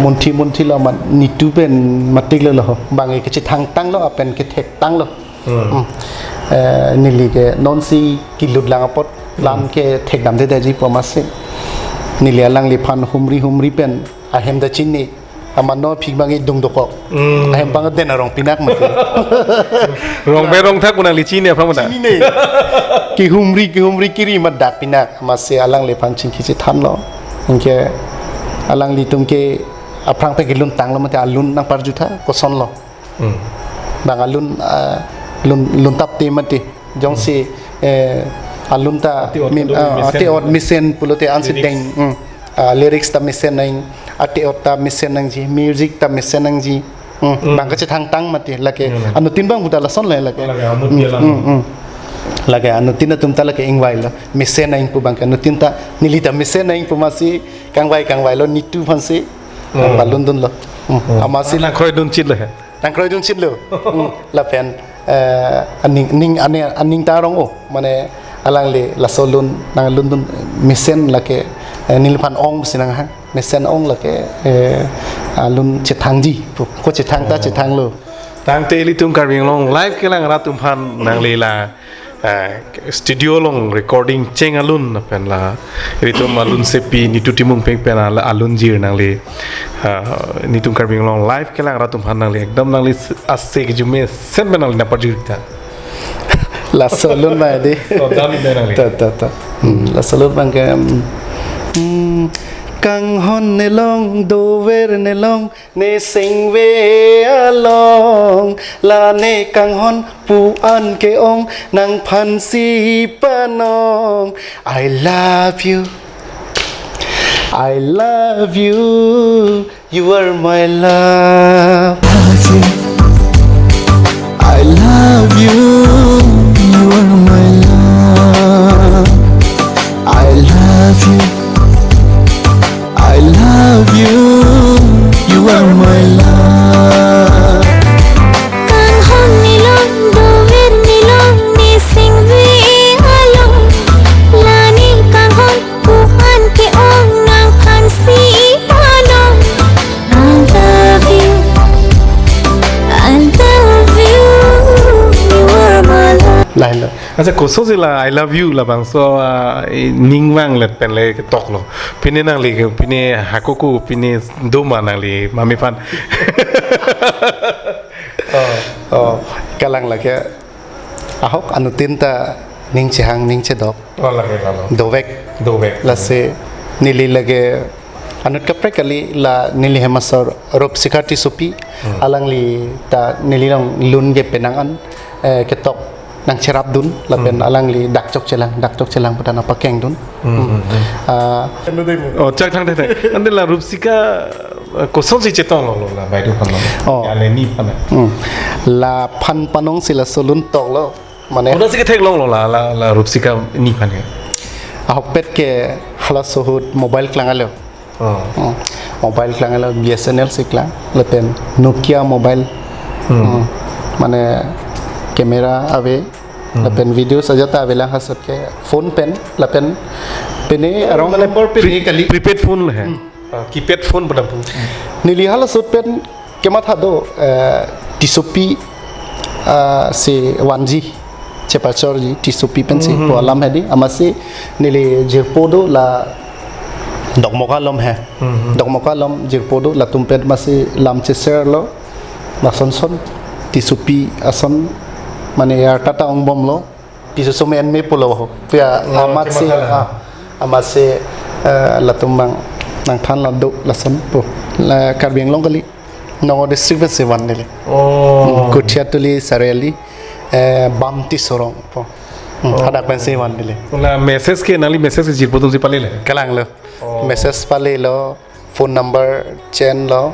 munthi munthi lo amat Nitu pen matik lo lo. Bang ke chethang tanglo lapen kethek tanglo. Hmm. Hmm. Eh, neli ke nonsi kelut lang apot, plan Hmm. ke thekdamde detji pu amatsi. Neli alangliphan humri humri pen ahem ta chini. Amano phik bang idung dokok. Hmm. Ahem bang den arong pinak mati. Rong be rong thak pu nangli chini aphrang mati. Chini ne. Kehumri, kehumri kiri mat dak pinak. Amatsi alangliphan chingki chethanlo. Anke alanglitum ke aphrang pen kelun tanglo mati, alun nangparjutha kosonlo. Hmm. Bang alun, ah, lun, lun tap te mati. Jongsi, eh, alun ta Ate-ot mim-, ta ah, mesen. Ate-ot mesen pulote ansi Lyrics. Deng. Hmm. Ah, lyrics ta mesen nang, ate-ot ta mesen nangji, music ta mesen nangji. Hmm. Hmm. Bang kachethang tang mati lake. Hmm. Anuttin bang puta lason le lake. Lake amut Hmm, dia lam. Hmm, hmm. Lake anuttin atum ta lake ingvailo. Mesen nang pu bang ke anuttin ta neli ta mesen nang pu amatsi kangvai kangvailo nitu aphansi. Hmm. Nangpalundunlo. Hmm. Hmm. Amatsi nangkroidun chitlo he. Nangkroidun chitlo. Hmm, lapen, eh, aning, ning, ane, aning ta arong o. Mane alangli laso lun, nanglundun mesen lake, eh, neliphan ong si nanghang. Mesen ong lake, eh, alun chethangji pu. Ko chethang ta Oh. chethanglo. Tangte ilitum Karbi Anglong Live kelang rat atum aphan nangli la, eh, studio along recording cheng alun lapen la ilitum alun sepi Nitu Timung Peng pen ala alun jir nangli, ah, ilitum Karbi Anglong Live kelang rat atum aphan nangli ekdom nangli ase kejumesen pen nangli nangparjutha. Laso alun mai di. Oh, dam ini nangli. Ta, ta, ta. Hmm, laso alun bang ke, hmm, hmm, kanghon nelong, dover nelong, ne sengve along, la ne kanghon pu an ke-ong, nangphansi panong. I love you, I love you, you are my love. I love you, you are my love. I love you, I love you, you are my love. Kanghon nelong, dover nelong, ne sengve along, la ne kanghon pu an ke-ong, nangphansi panong. I love you, I love you, you are my love. Lahenlo. Acha, kosonsi la I love you labangso, ah, i ning vanglet pen le ketoklo. Pine nangli ke, pine hako ko, pine doma nangli mami aphan. Oh, oh, kalang lake. Ahok anuttin ta ning chehang, ning chedok. Oh, lake lalo. Dovek. Dovek. Lasi neli lake anut kaprek kali, la neli hem asor Rupsikha Tissopi, Hmm. alangli ta neli along lun ke penang an, eh, ketok nangcherapdun, lapen Hmm. alangli dak chokchelang, dak chokchelang pu ta nangpakengdun. Hmm, Hmm. hmm, hmm. Ah. Oh, chak thang thang thang. Ante la Rupsikha, eh, kosonsi chetonglo lo la baideo aphan lo. Oh. Ya le ni aphan. Hmm. Laphan panongsi laso alun toklo. Mane Kodasi ketheklonglo la, la, la Rupsikha ni aphan ke. Ahokpet ke halaso ahut mobile klang alo. Oh. Hmm. Mobile klang alo, B S N L si klang. Lapen Nokia mobile. Hmm. Hmm. Mane camera ave. Hmm. Lapen video sajata ave lang hasot ke phone pen. Lapen pine arong Mane por pine pre-, kali. Prepaid phone le he. Hmm. Ah, keypad phone pada pu. Neli halaso ahut pen kematha do, eh, Tissopi, ah, si vanji, chepachorji, Tissopi pensi, Mhm. pu alam hedi, amatsi neli jirpo do la Dokmoka along he. Mhm. Dokmoka along jirpo do latum pen amatsi lam cheserlo, lason son, Tissopi ason, mane arta ta ongbomlo, Tissopi ason me pulo ho. Pia Oh, amatsi, chema kala. ah, amatsi, eh, latum bang nangthanlo do lason pu. La Karbi Anglong kali. Nongkrong district pensi van neli. Oh. Hmm, Kothiatuli Chariali, eh, Bamti Sorong pu. Hmm, Oh. hadak pensi van neli. La message ke nangli message ke jirpo atumsi palele? Kalanglo. Oh. Message palelo. Phone number chenlo.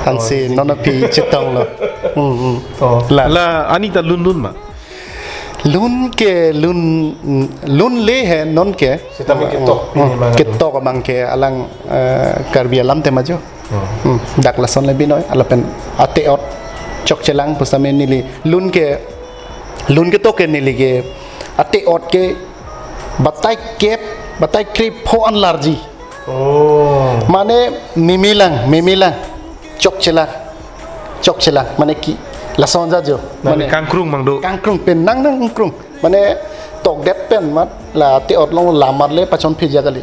Ansi Oh, non aphi chetonglo. Hmm, hmm. Oh. La. La ani ta lun lun ma? Lun ke lun, lun le he non ke. Sitame ketok, Hmm, pini mang ketok abang ke alang, eh, Karbi alam tema jo. Oh. Hmm, dak lason le binoi, lapen ate-ot chokchelang pusitame neli lun ke, lun ketok ke neli ke ate-ot ke batai kep, batai krepho an larji. Oh. Mane meme lang, meme lang. Chokchelang. Chokchelang. Mane ki, Lason ja jo. Nang mane kangkrung mang do. Kangkrung pen nang nang kangkrung. Mane tokdet pen mat la te-ot long lamar le pachon phija kali.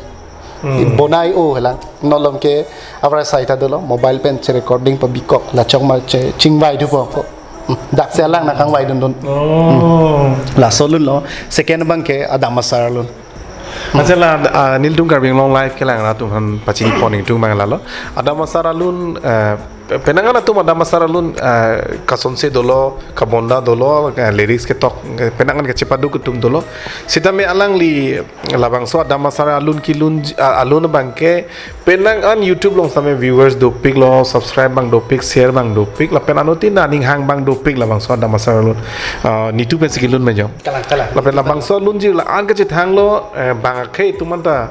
Hmm. Bonai o helang. Nolom ke avara sai ta dolo mobile pen che recording pa bikok la chok ma che chingvai du po ko. Hmm. Dak se alang nang kangvai dun dun. Oh. Hmm. Laso lun lo. Second abang ke Adam Asar alun. Acha la, ah, nelitum Karbi Anglong Live kelang ra atum aphan pachini pon ingtung abang lalo. Adam Asar alun, eh, pe-, penang an atum Adam Asar alun, eh, kasonse dolo, kabonda dolo, eh, lyrics ketok, eh, penang an kachepadu atum dolo. Sitame alangli labangso Adam Asar alun kelun, ah, alun abang ke penang an YouTube along sitame viewers dopik lo, subscribe abang dopik, share abang dopik, lapen anuttin aning hang abang dopik labangso Adam Asar alun. Ah, netum pensi kelun ma jo. Kalang, kalang. Lapen labangso alunjir la-an kachethang lo, eh, bang akhei atum anta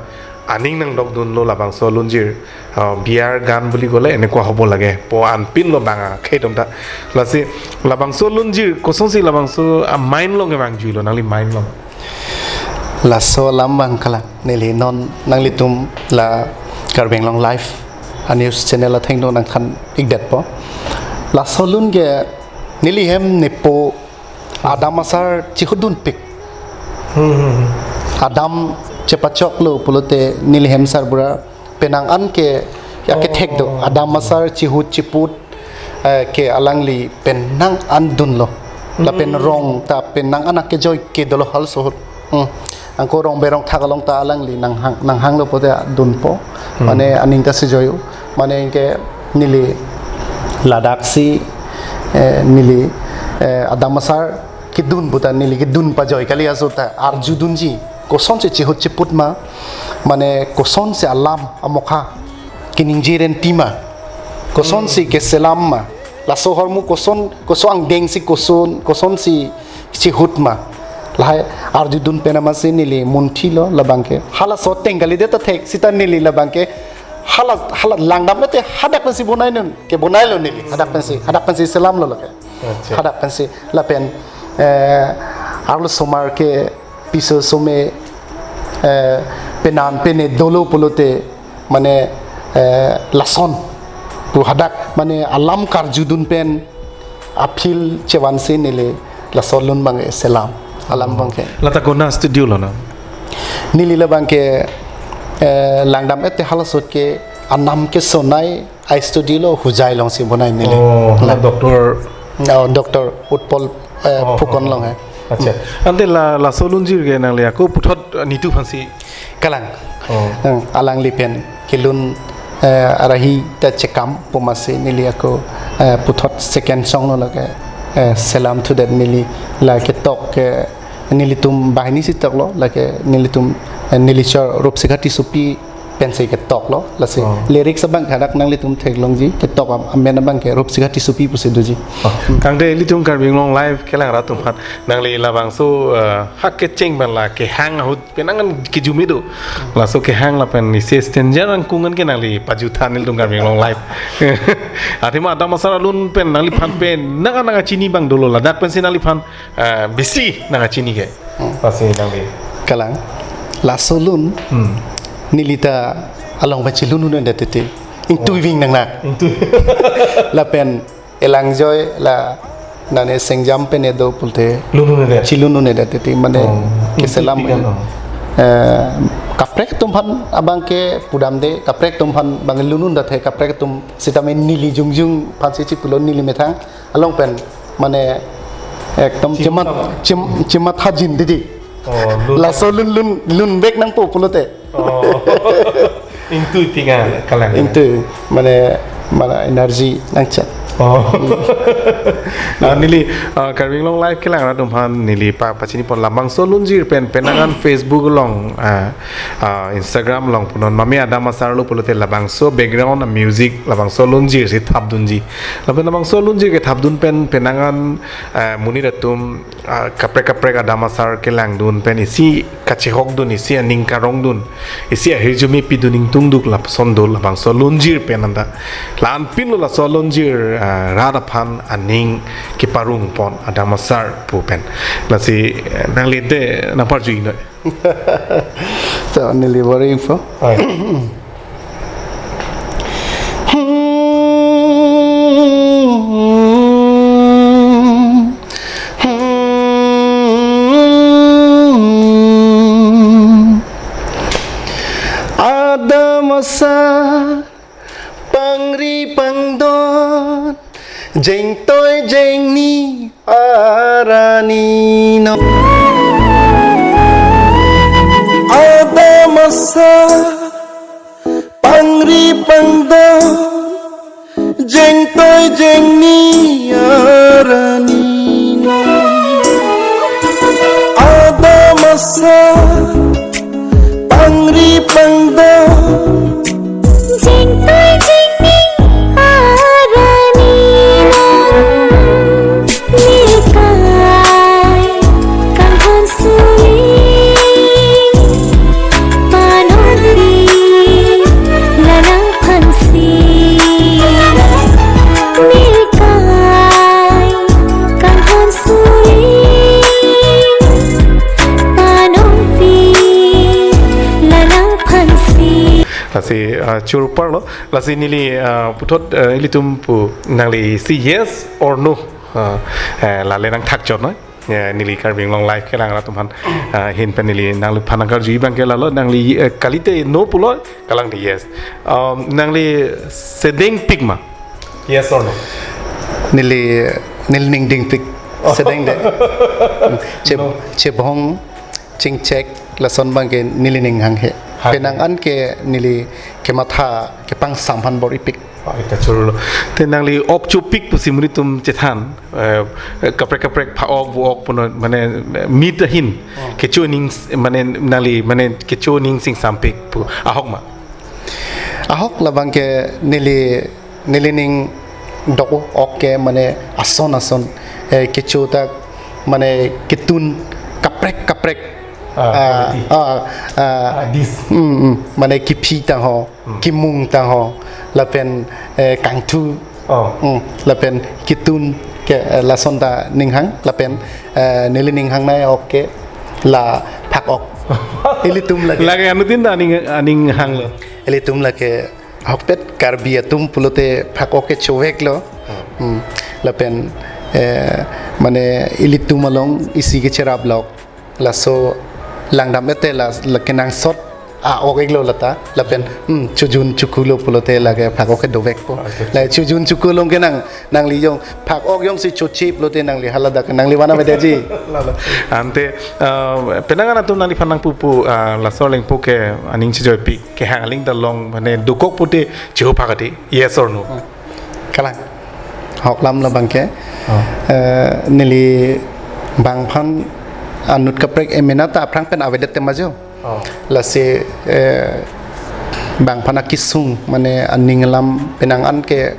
aning nangdok dun lo labangso alunjir. Ah, বিয়াৰ গান বুলি ক'লে এনেকুৱা হ'ব লাগে pu anpin lo bang akhei atum ta. Lasi labangso alunjir kosonsi labangso, ah, mind along kevang jui lo nangli mind along. Laso alam abang kalang neli non nanglitum la Karbi Anglong Live a news channel athengno nangthan ikdet po. Laso alun ke neli hem nepo Adam Asar chihut dunpik. Hmm, hmm, hmm. Adam chepachok lo pulote neli hem sarbura penang an ke ya kethek do. Oh. Adam Asar chihut chiput, eh, ke alangli penang an dun lo. Lapen Hmm. rong ta penang an akejoi ke dolo halaso ahut. Hmm. Angko rong berong thak along ta alangli nang hang, nang hang lo pote dun po. Hmm. Mane aning ta sejoi o. Mane ke neli ladak si, eh, neli, eh, Adam Asar kedun puta neli kedun pajoi kali aso ta arju dunji. Kosonsi chihut chiput ma, mane kosonsi alam amokha keningje renti ma, kosonsi Hmm. keselam ma, laso ahormu koson, koson angdeng si koson, kosonsi chihut ma. Lahai arju dun pen amatsi neli munthi lo labang ke. Halaso ateng kalidet ta thek sita neli labang ke. Hala, hala langdam ete hadak pensi bonai nun. Kebonai lo neli. Hadak pensi, hadak pensi selam lo lake. Acha. Hadak pensi lapen, eh, arlo osomar ke piso some, eh, penan pene dolo pulote mane, eh, lason pu hadak mane alam karju dun pen aphi chevansi neli laso alun abang selam alam abang ke. Lata kona studio lo na? Neli labang ke, eh, langdam ete halaso ahut ke anam kesonai a studio lo Hojai alongsi bonai neli. Oh, la la doctor. Oh, Doctor Utpal, eh, Oh, Phukan oh, along oh. hai. Acha. Ante la, laso alunjir ke nangli ako puthot, eh, netum aphansi. Kalang. Oh. Hmm, alangli pen kelun, eh, arahi ta chekam pu amatsi neli ako, eh, puthot second song lo lake, eh, Salam Thudet neli la ketok ke nelitum banghini si tok lo lake nelitum, eh, neli chor Rupsikha Tissopi pensi ketok lo lasi Oh. lyrics abang hadak nanglitum theklongji ketok am-, amen abang ke Rupsikha Tissopi pusi doji. Oh. Tangte ilitum Karbi Anglong Live kelang ra atum aphan nangli labangso, eh, hak kecheng abang la kehang ahut penang an kejumi do. Laso kehang lapen isi stranger angkung an ke nangli pajutha nelitum Karbi Anglong Live. Athema Adam Asar alun pen nangliphan pen nang nang chini abang dolo ladak pensi nangliphan, eh, besi nang chini ke. Hmm. Pasi nangli. Kalang. Laso alun. Hmm. Neli ta along pensi lun un-edet titi. Ingtui Oh. ving nang na. Ingtui. Lapen elang joi la nane sengjam pene do pulote. Lun un-edet. Chelun un-edet titi mane Oh. keselam. Ingtui pikan, oh. Eh, kaprek atum aphan abang ke pudamde, kaprek atum aphan abang lun un-edet he, kaprek atum sitame neli jongjung aphansi chipulo neli methang along pen mane ekdom Chim chemat tam. chim, chemat hajin didi. Oh, lun. Laso lun lun lun bek nangpo pulote. Oh. Ingtui pikan kalang. Ingtui mane mane energy nangchat. Oh. Ah, neli, ah, Karbi Anglong Live kelang ra atum aphan neli pa pachini pon labangso alunjir pen penang an Facebook along, ah, ah, Instagram along punon mame Adam Asar lo pulote labangso background music labangso alunjir si thap dunji. Lapen labangso alunjir kethap dun pen penang an, eh, monit atum, ah, kaprek kaprek Adam Asar kelang dun pen isi kachehok dun, isi aning karong dun, isi ahirjume pi dun ingtung duk lapuson do labangso alunjir pen anta. La-anpin lo laso alunjir, ah, rat aphan aning keparong pon Adam Asar pu pen. Lasi, eh, nangli te nangparju ingnoi. So, neli bor-i ingpo. Oi. Asa pangri pangdon, jengtoi jengni arani no. Adam asa pangri pangdon, jengtoi jengni arani no. Adam asa pangri pangdon, jengtoi jengni arani no. Nelikai kanghon suli, panongpi la nangphansi. Nelikai kanghon suli, panongpi la nangphansi. Lasi, ah, churparlo, lasi neli, ah, puthot, ah, ilitum pu nangli si yes or no, ah, eh, lale nangthakchot noi. Eh, neli Karbi Anglong Live kelang atum aphan, ah, ahin pen neli nangliphan nangkarju abang ke lalo, nangli, eh, kalite no pulo, kalang di yes. Um, nangli sedengpik ma? Yes or no? Neli, neli ning dingpik. Oh. Sedengde. Che, no. Chebong, chingchek, lason abang ke neli ning hanghe. Hai. Penang an ke neli kematha, kepangsam aphan bor-ipik. Ah, ita churlo. Te nangli ok chopik pusi monit atum chethan, eh, kaprek kaprek pha-ok vo-ok punon, mane, eh, mit ahin. Oh. Kecho ning s-, mane nangli, mane kecho ning singsampik pu. Ahok ma? Ahok labang ke neli, neli ning dok ok ke mane ason ason, eh, kecho ta mane ketun kaprek kaprek. Ah, ah, quality. Ah, ah, ah, dis. Mm, mm. Mane kephi tangho. Hmm. Kemung tangho, lapen, eh, kangthu. Oh. Hmm, lapen ketun ke, eh, lason ta ning hang, lapen, eh, neli ning hang nai ok ke la phak-ok. Ilitum lake. Lake anuttin ta aning, aning hanglo. Ilitum lake ahokpet Karbi atum pulote phak-ok ke choveklo. Hmm. Hmm, lapen, eh, mane ilitum along isi ke cherap lok. Laso langdam ete la, la kenangsot a-ok iklo lata, lapen, hmm, chojun chokulo pulote lake phak-ok ke dovekpo. Okay. La chojun choku along ke nang, nangli jong phak-ok jongsi chochi pulote nangli haladak nangli vana vedeji. Lalo. Ante, ah, penang an atum nangliphan nangpupu, ah, laso lengpo ke aning chijoipi, kehang aling ta long, mane dokok pute chiho phakati, yes or no? Hmm. Kalang. Ahok lam labang ke. Oh. Eh, neli bang aphan anut kaprek emena ta aphrang pen avedet tema jo. Oh. Lasi, eh, bang aphan akesung, mane aning alam penang an ke,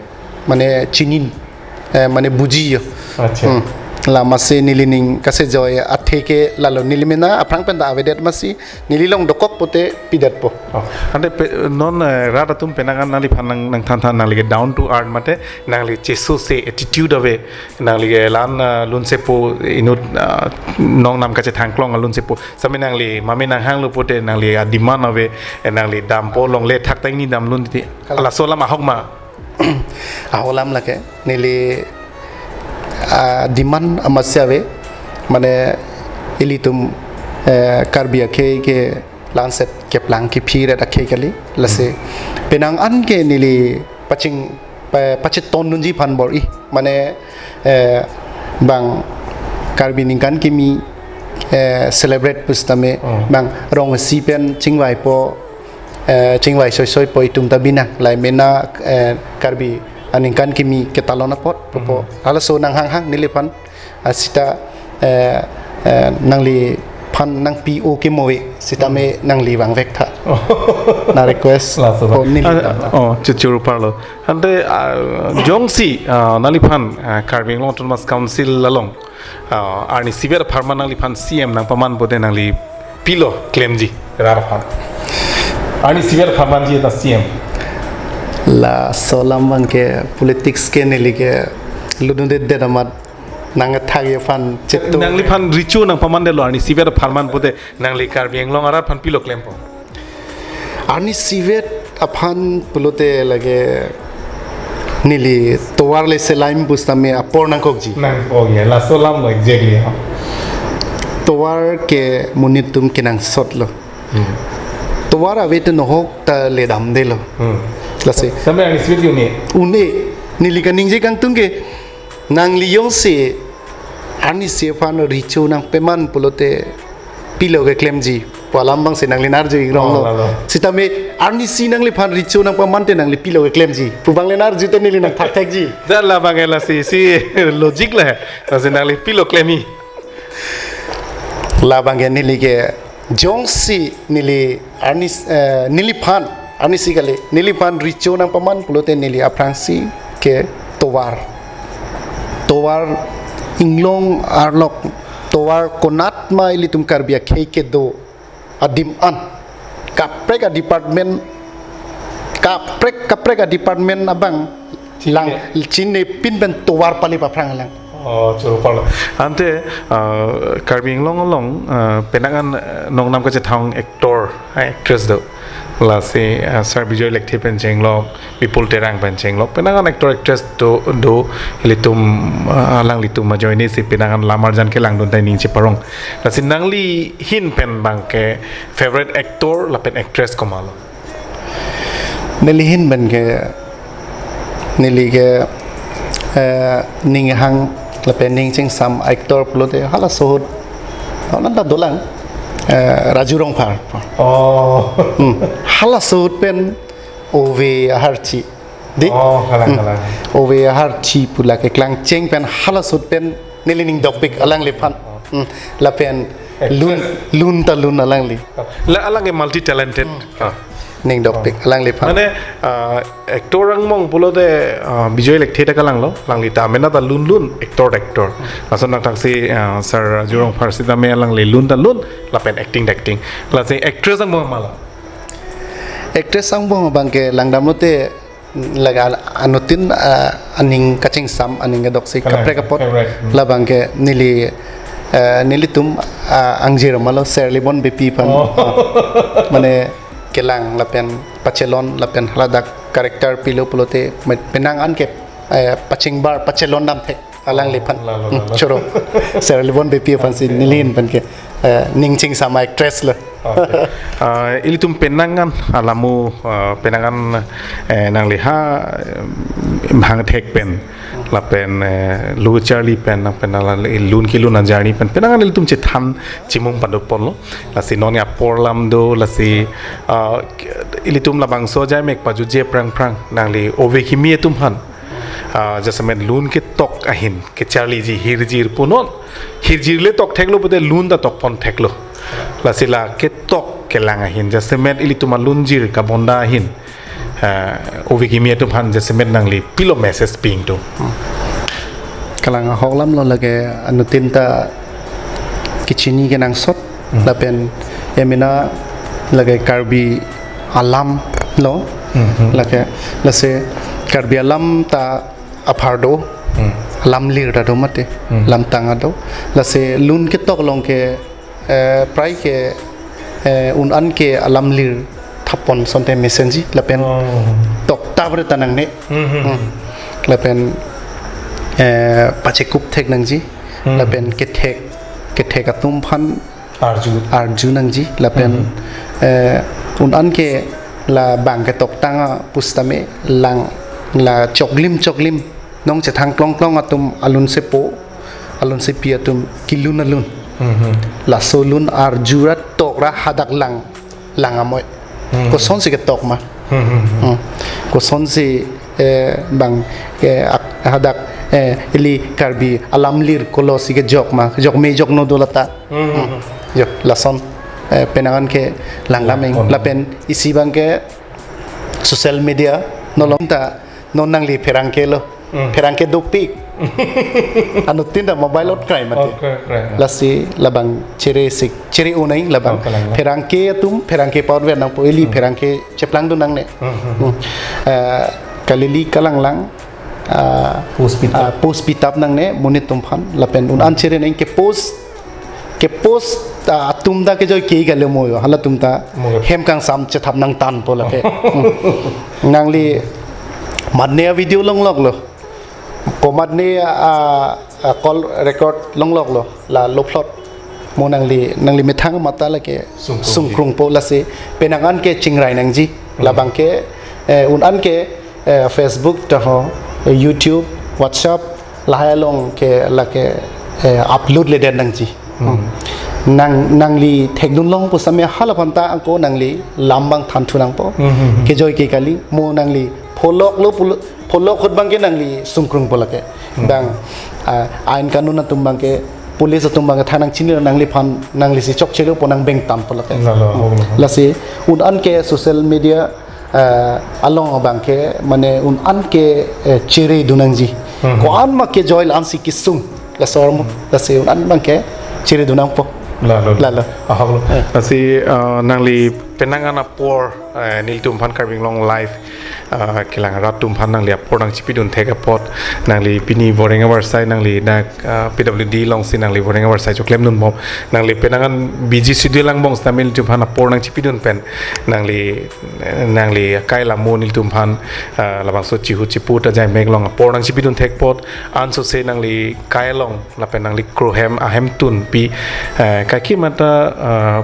mane chinin, eh, mane buji jo. Acha. Hmm. Lamasi neli ning kasejoi athe ke lalo neli mena aphrang pen ta avedet masi neli long dokok pute pidetpo. Oh, ante pe-, non, eh, rat atum penang an nangliphan nang, nangthanthan nangli ke down to earth mate nangli cheso se attitude ave, nangli ke lan, eh, lunsepo inut, eh, nong nam kachethang klong lunsepo. Sami nangli mami nanghanglo pute nangli a-demand ave, eh, nangli dampo longle thak ta ingni dam lun ti. Kalang. Laso alam ahok ma? Ahok lam lake, neli, ah, demand amatsi ave, mane ilitum, eh, Karbi akhei ke lanset keplang kephi ret akhei kali, lasi. Hmm. Penang an ke neli paching, pa-, pachetondunji aphan bor-i, mane, eh, bang Karbi aningkan kimi, eh, celebrate pusitame, oh, bang rong isi pen chingvaipo, eh, chingvai soisoi po itum ta binang, lai mena, eh, Karbi aningkan kimi ketalon apot, pupo. Hmm. Halaso nang hanghang neliphan, ah, sita, eh, eh, nangliphan nangpi-o ke mo ave, sitame, hmm, nangli vangvek tha. Oh. Na request. Laso po neli. Ah, oh, chuchuru parlo. Ante, ah, jongsi, ah, nangliphan, ah, Karbi Anglong Autonomous Council along, ah, arnisivet apharman nangliphan C M nangpaman pute nangli pilo klemji rat aphan? Arnisivet apharmanji ta C M. Laso alam abang ke politics ke neli ke ludundet det amat nangthakji aphan chetu. Nangliphan recho nangpamandetlo arnisivet apharman pute nangli Karbi Anglong arat aphan pilo klempo? Arnisivet aphan pulote lake neli tovar le selaim pusitame apor nangkokji. Nangkok ya, laso alam lo exactly, ha. Tovar ke monit atum kenangsot lo. Hmm. Tovar ave te nohok ta le damdelo. Hmm. Lasi. Sampai arnisi vet ke un-e. Un-e, neli kaningje kangtung ke, nangli jongsi arnisi aphan recho nangpeman pulote pilo keklemji pu alam abangsi nangli nangarju ikronglo. Oh, lalo. Sitame arnisi nangliphan recho nangpeman te nangli pilo keklemji pu abang le nangarju te neli nangthakthekji. Dan labang ke lasi, si logic le. Lasi nangli pilo klemji. Labang ke neli ke jongsi neli arnis, eh, neliphan, arnisi kali, neliphan recho nangpeman pulote neli aphrangsi ke tovar. Tovar inglong arlok, tovar konat ma ilitum Karbi akhei kedo adim an. Kaprek a-department, kaprek, kaprek a-department abang Chinine. Lang chinine pin pen tovar pali paphrang lang. Oh, choro parlo. Ante, ah, Karbi Anglong along, ah, penang an, ah, nongnam kachethang actor, ah, actress do. Lasi, ah, Sir Bijoy Lekthe pen chenglok, Bipul Terang pen chenglok. Penang an actor actress do, do, ilitum, ah, alanglitum ajoine si penang an lam arjan kelangdun ta ning cheparong. Lasi nangli ahin pen abang ke favorite actor lapen actress komatlo? Neli ahin pen ke, neli ke, eh, ning hang lapen ning chingsam actor pulote halaso ahut, oh, nanta dolang, eh, Raju Rongphar. Oh. Hmm. Halaso ahut pen Ove Aharchi. Di? Oh, kalang, hmm, kalang. Ove Aharchi pu la keklangcheng pen halaso ahut pen neli ning dokpik alangliphan. Hmm. Lapen lun, actress, lun ta lun alangli. La alang ke multi talented. Hmm. Ah. Ning dokpik, oh, alangliphan. Mane, ah, actor angbong pulote, ah, Bijoy Lekthe ta kalanglo, alangli ta mena ta lun lun, actor actor. Lason nangthaksi, ah, Sir Raju Rongphar sitame alangli lun ta lun, lapen acting ta acting. Lasi actress angbong komatlo? Actress angbong abang ke langdamlote, laga anuttin, ah, aning kachingsam, aning kedoksi, kalang, kaprek apot, correct. Hmm. Labang ke neli, eh, nelitum, ah, angjir malo, Sir Libon Beypi aphan. Oh. Ah, mane kelang lapen pachelon lapen haladak character pilo pulote me-, penang an ke, eh, pachingbar, pachelon damthek alangliphan. Lalo, hmm, lalo. Choro. Sir Libon Beypi aphansi, okay, neli ahin pen ke, eh, ning chingsam actress lo. Okay. Ah, ilitum penang an alamu, ah, penang an, eh, nangli ha, eh, hangthek pen, lapen, eh, lo charli pen, lapen alangli lun kelun ajourney pen, penang an ilitum chethan chimung pado ponlo. Lasi non apor alam do, lasi, ah, ilitum labangso ajai mek pajutje aphrang aphrang, nangli ove kimi atum aphan, ah, jasemet lun ketok ahin, kecharliji, hirjir punon. Hirjir le toktheklo pulote lun ta tokpontheklo. Lasi la ketok kelang ahin, jasemet ilitum alunjir kabonda ahin, ah, ove kimi atum aphan jasemet nangli pilo message pi ingtung? Kalang ahok alamlo, lake anuttin ta kechini kenangsot. Hmm. Lapen emena lake Karbi alam lo. Hmm, hmm. Lake lasi Karbi alam ta aphardo. Hmm. Alamlir ta do mate. Hmm. Lamtang ta do. Lasi lun ketok along ke, eh, prai ke, eh, un an ke alamlir thapon asonte mesenji lapen, oh, tokta bre ta nangne. Hmm, hmm. Hmm. Lapen, eh, pachekup thek nangji. Hmm. Lapen kethek, kethek atum aphan arju, arju nangji lapen, hmm, eh, un an ke labang ketoktang apusitame lang la choklim choklim nong chethang klong klong atum alun sepo, alun sepi atum kelun alun. Hmm, hmm. Laso lun arju ra tok ra hadak lang, lang amoi. Hmm. Kosonsi ketok ma? Hmm, hmm, hmm. Hmm. Kosonsi, eh, bang, eh, ak-, hadak, eh, ili Karbi alamlir kolosi kejok ma, jokme jokno do lata. Hmm, hmm, hmm. Hmm. Jo, lason, eh, penang an ke langdam ing. Langdam. Lapen isi abang ke social media, nolong ta non nangli pherangke lo. Hmm. Pherangke dopik. Anuttin ta mobile ot krai mate. Oh, krai, krai. Lasi labang chere sik, chere unai labang. Oh, kalang, kalang. Pherangke atum, pherangke paut vet nangpo, ili, hmm, pherangke cheplangdun nangne. Hmm, hmm. Hmm. Eh, kalili kalanglang, ah, post pitap, ah, post pitap nangne, monit atum aphan, lapen un an chere nang kepost, kepost, ah, atum ta kejoi ke kali mo jo, halatum ta mo hem kangsam chethap nangtanpo lake. Hmm. Nangli komatne video longloklo. Komatne, ah, ah, call record longloklo. La lophlot. mo nangli nangli methang mata lake sungkrung, sungkrungpo, lasi penang an ke chingrai nangji. Hmm. Labang ke, eh, un an ke, eh, Facebook ta ho, eh, YouTube, WhatsApp, lahai along ke lake, eh, upload le den nangji. Hmm. Hmm. Nang nangli thekdun long pu same hala phanta ako nangli lam abang thanthu nangpo. Hmm, hmm, hmm. Kejoi ke kali mo nangli pholok lo pulo, pholok ahut abang ke nangli sungkrungpo lake. Hmm. Bang, ah, ain kanun atum abang ke, police atum abang ke thanang chini nangliphan nanglisi chokchelo pu nang bengtampo lake. Lalo, hmm, lalo. Lasi un an ke social media, eh, along abang ke mane un an ke, eh, chere dun nangji. Hmm. Ko-an ma kejoi la-ansi kesung. Laso ahormu, hmm, lasi un an abang ke chere dun nangpo. Lalo. Lalo. Ahok lo. Eh. Lasi, eh, nangli penang an apor, eh, nelitum aphan Karbi Anglong Live, eh, kelang arat atum aphan nangli apor nangchipidun thek apot, nangli pini voreng avarsai nangli dak, eh, P W D alongsi nangli voreng avarsai choklem-dunbom. Nangli penang an busy schedule angbong sitame nelitum aphan apor nangchipidun pen, nangli, eh, nangli akai la mo nelitum aphan, eh, labangso chihu chipu ta jaimek along apor nangchipidun thek apot, ansose nangli kai along lapen nangli kro hem ahemtun pi, eh, kaike mata, eh,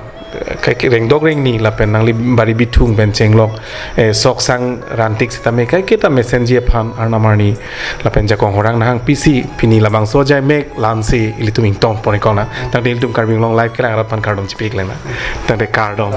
kaike rengdok rengni lapen nangli bari bithung pen chenglok, eh, sok sang rantik sitame kaike ta mesenji aphan arnam arni lapen jakong horang nahang pisi pini labangso jaimek la-ansi ilitum ingtong pon-ik kona. Tangte ilitum Karbi Anglong Live kelang arat aphan kardom chipi-ik lang na. Tangte kardom.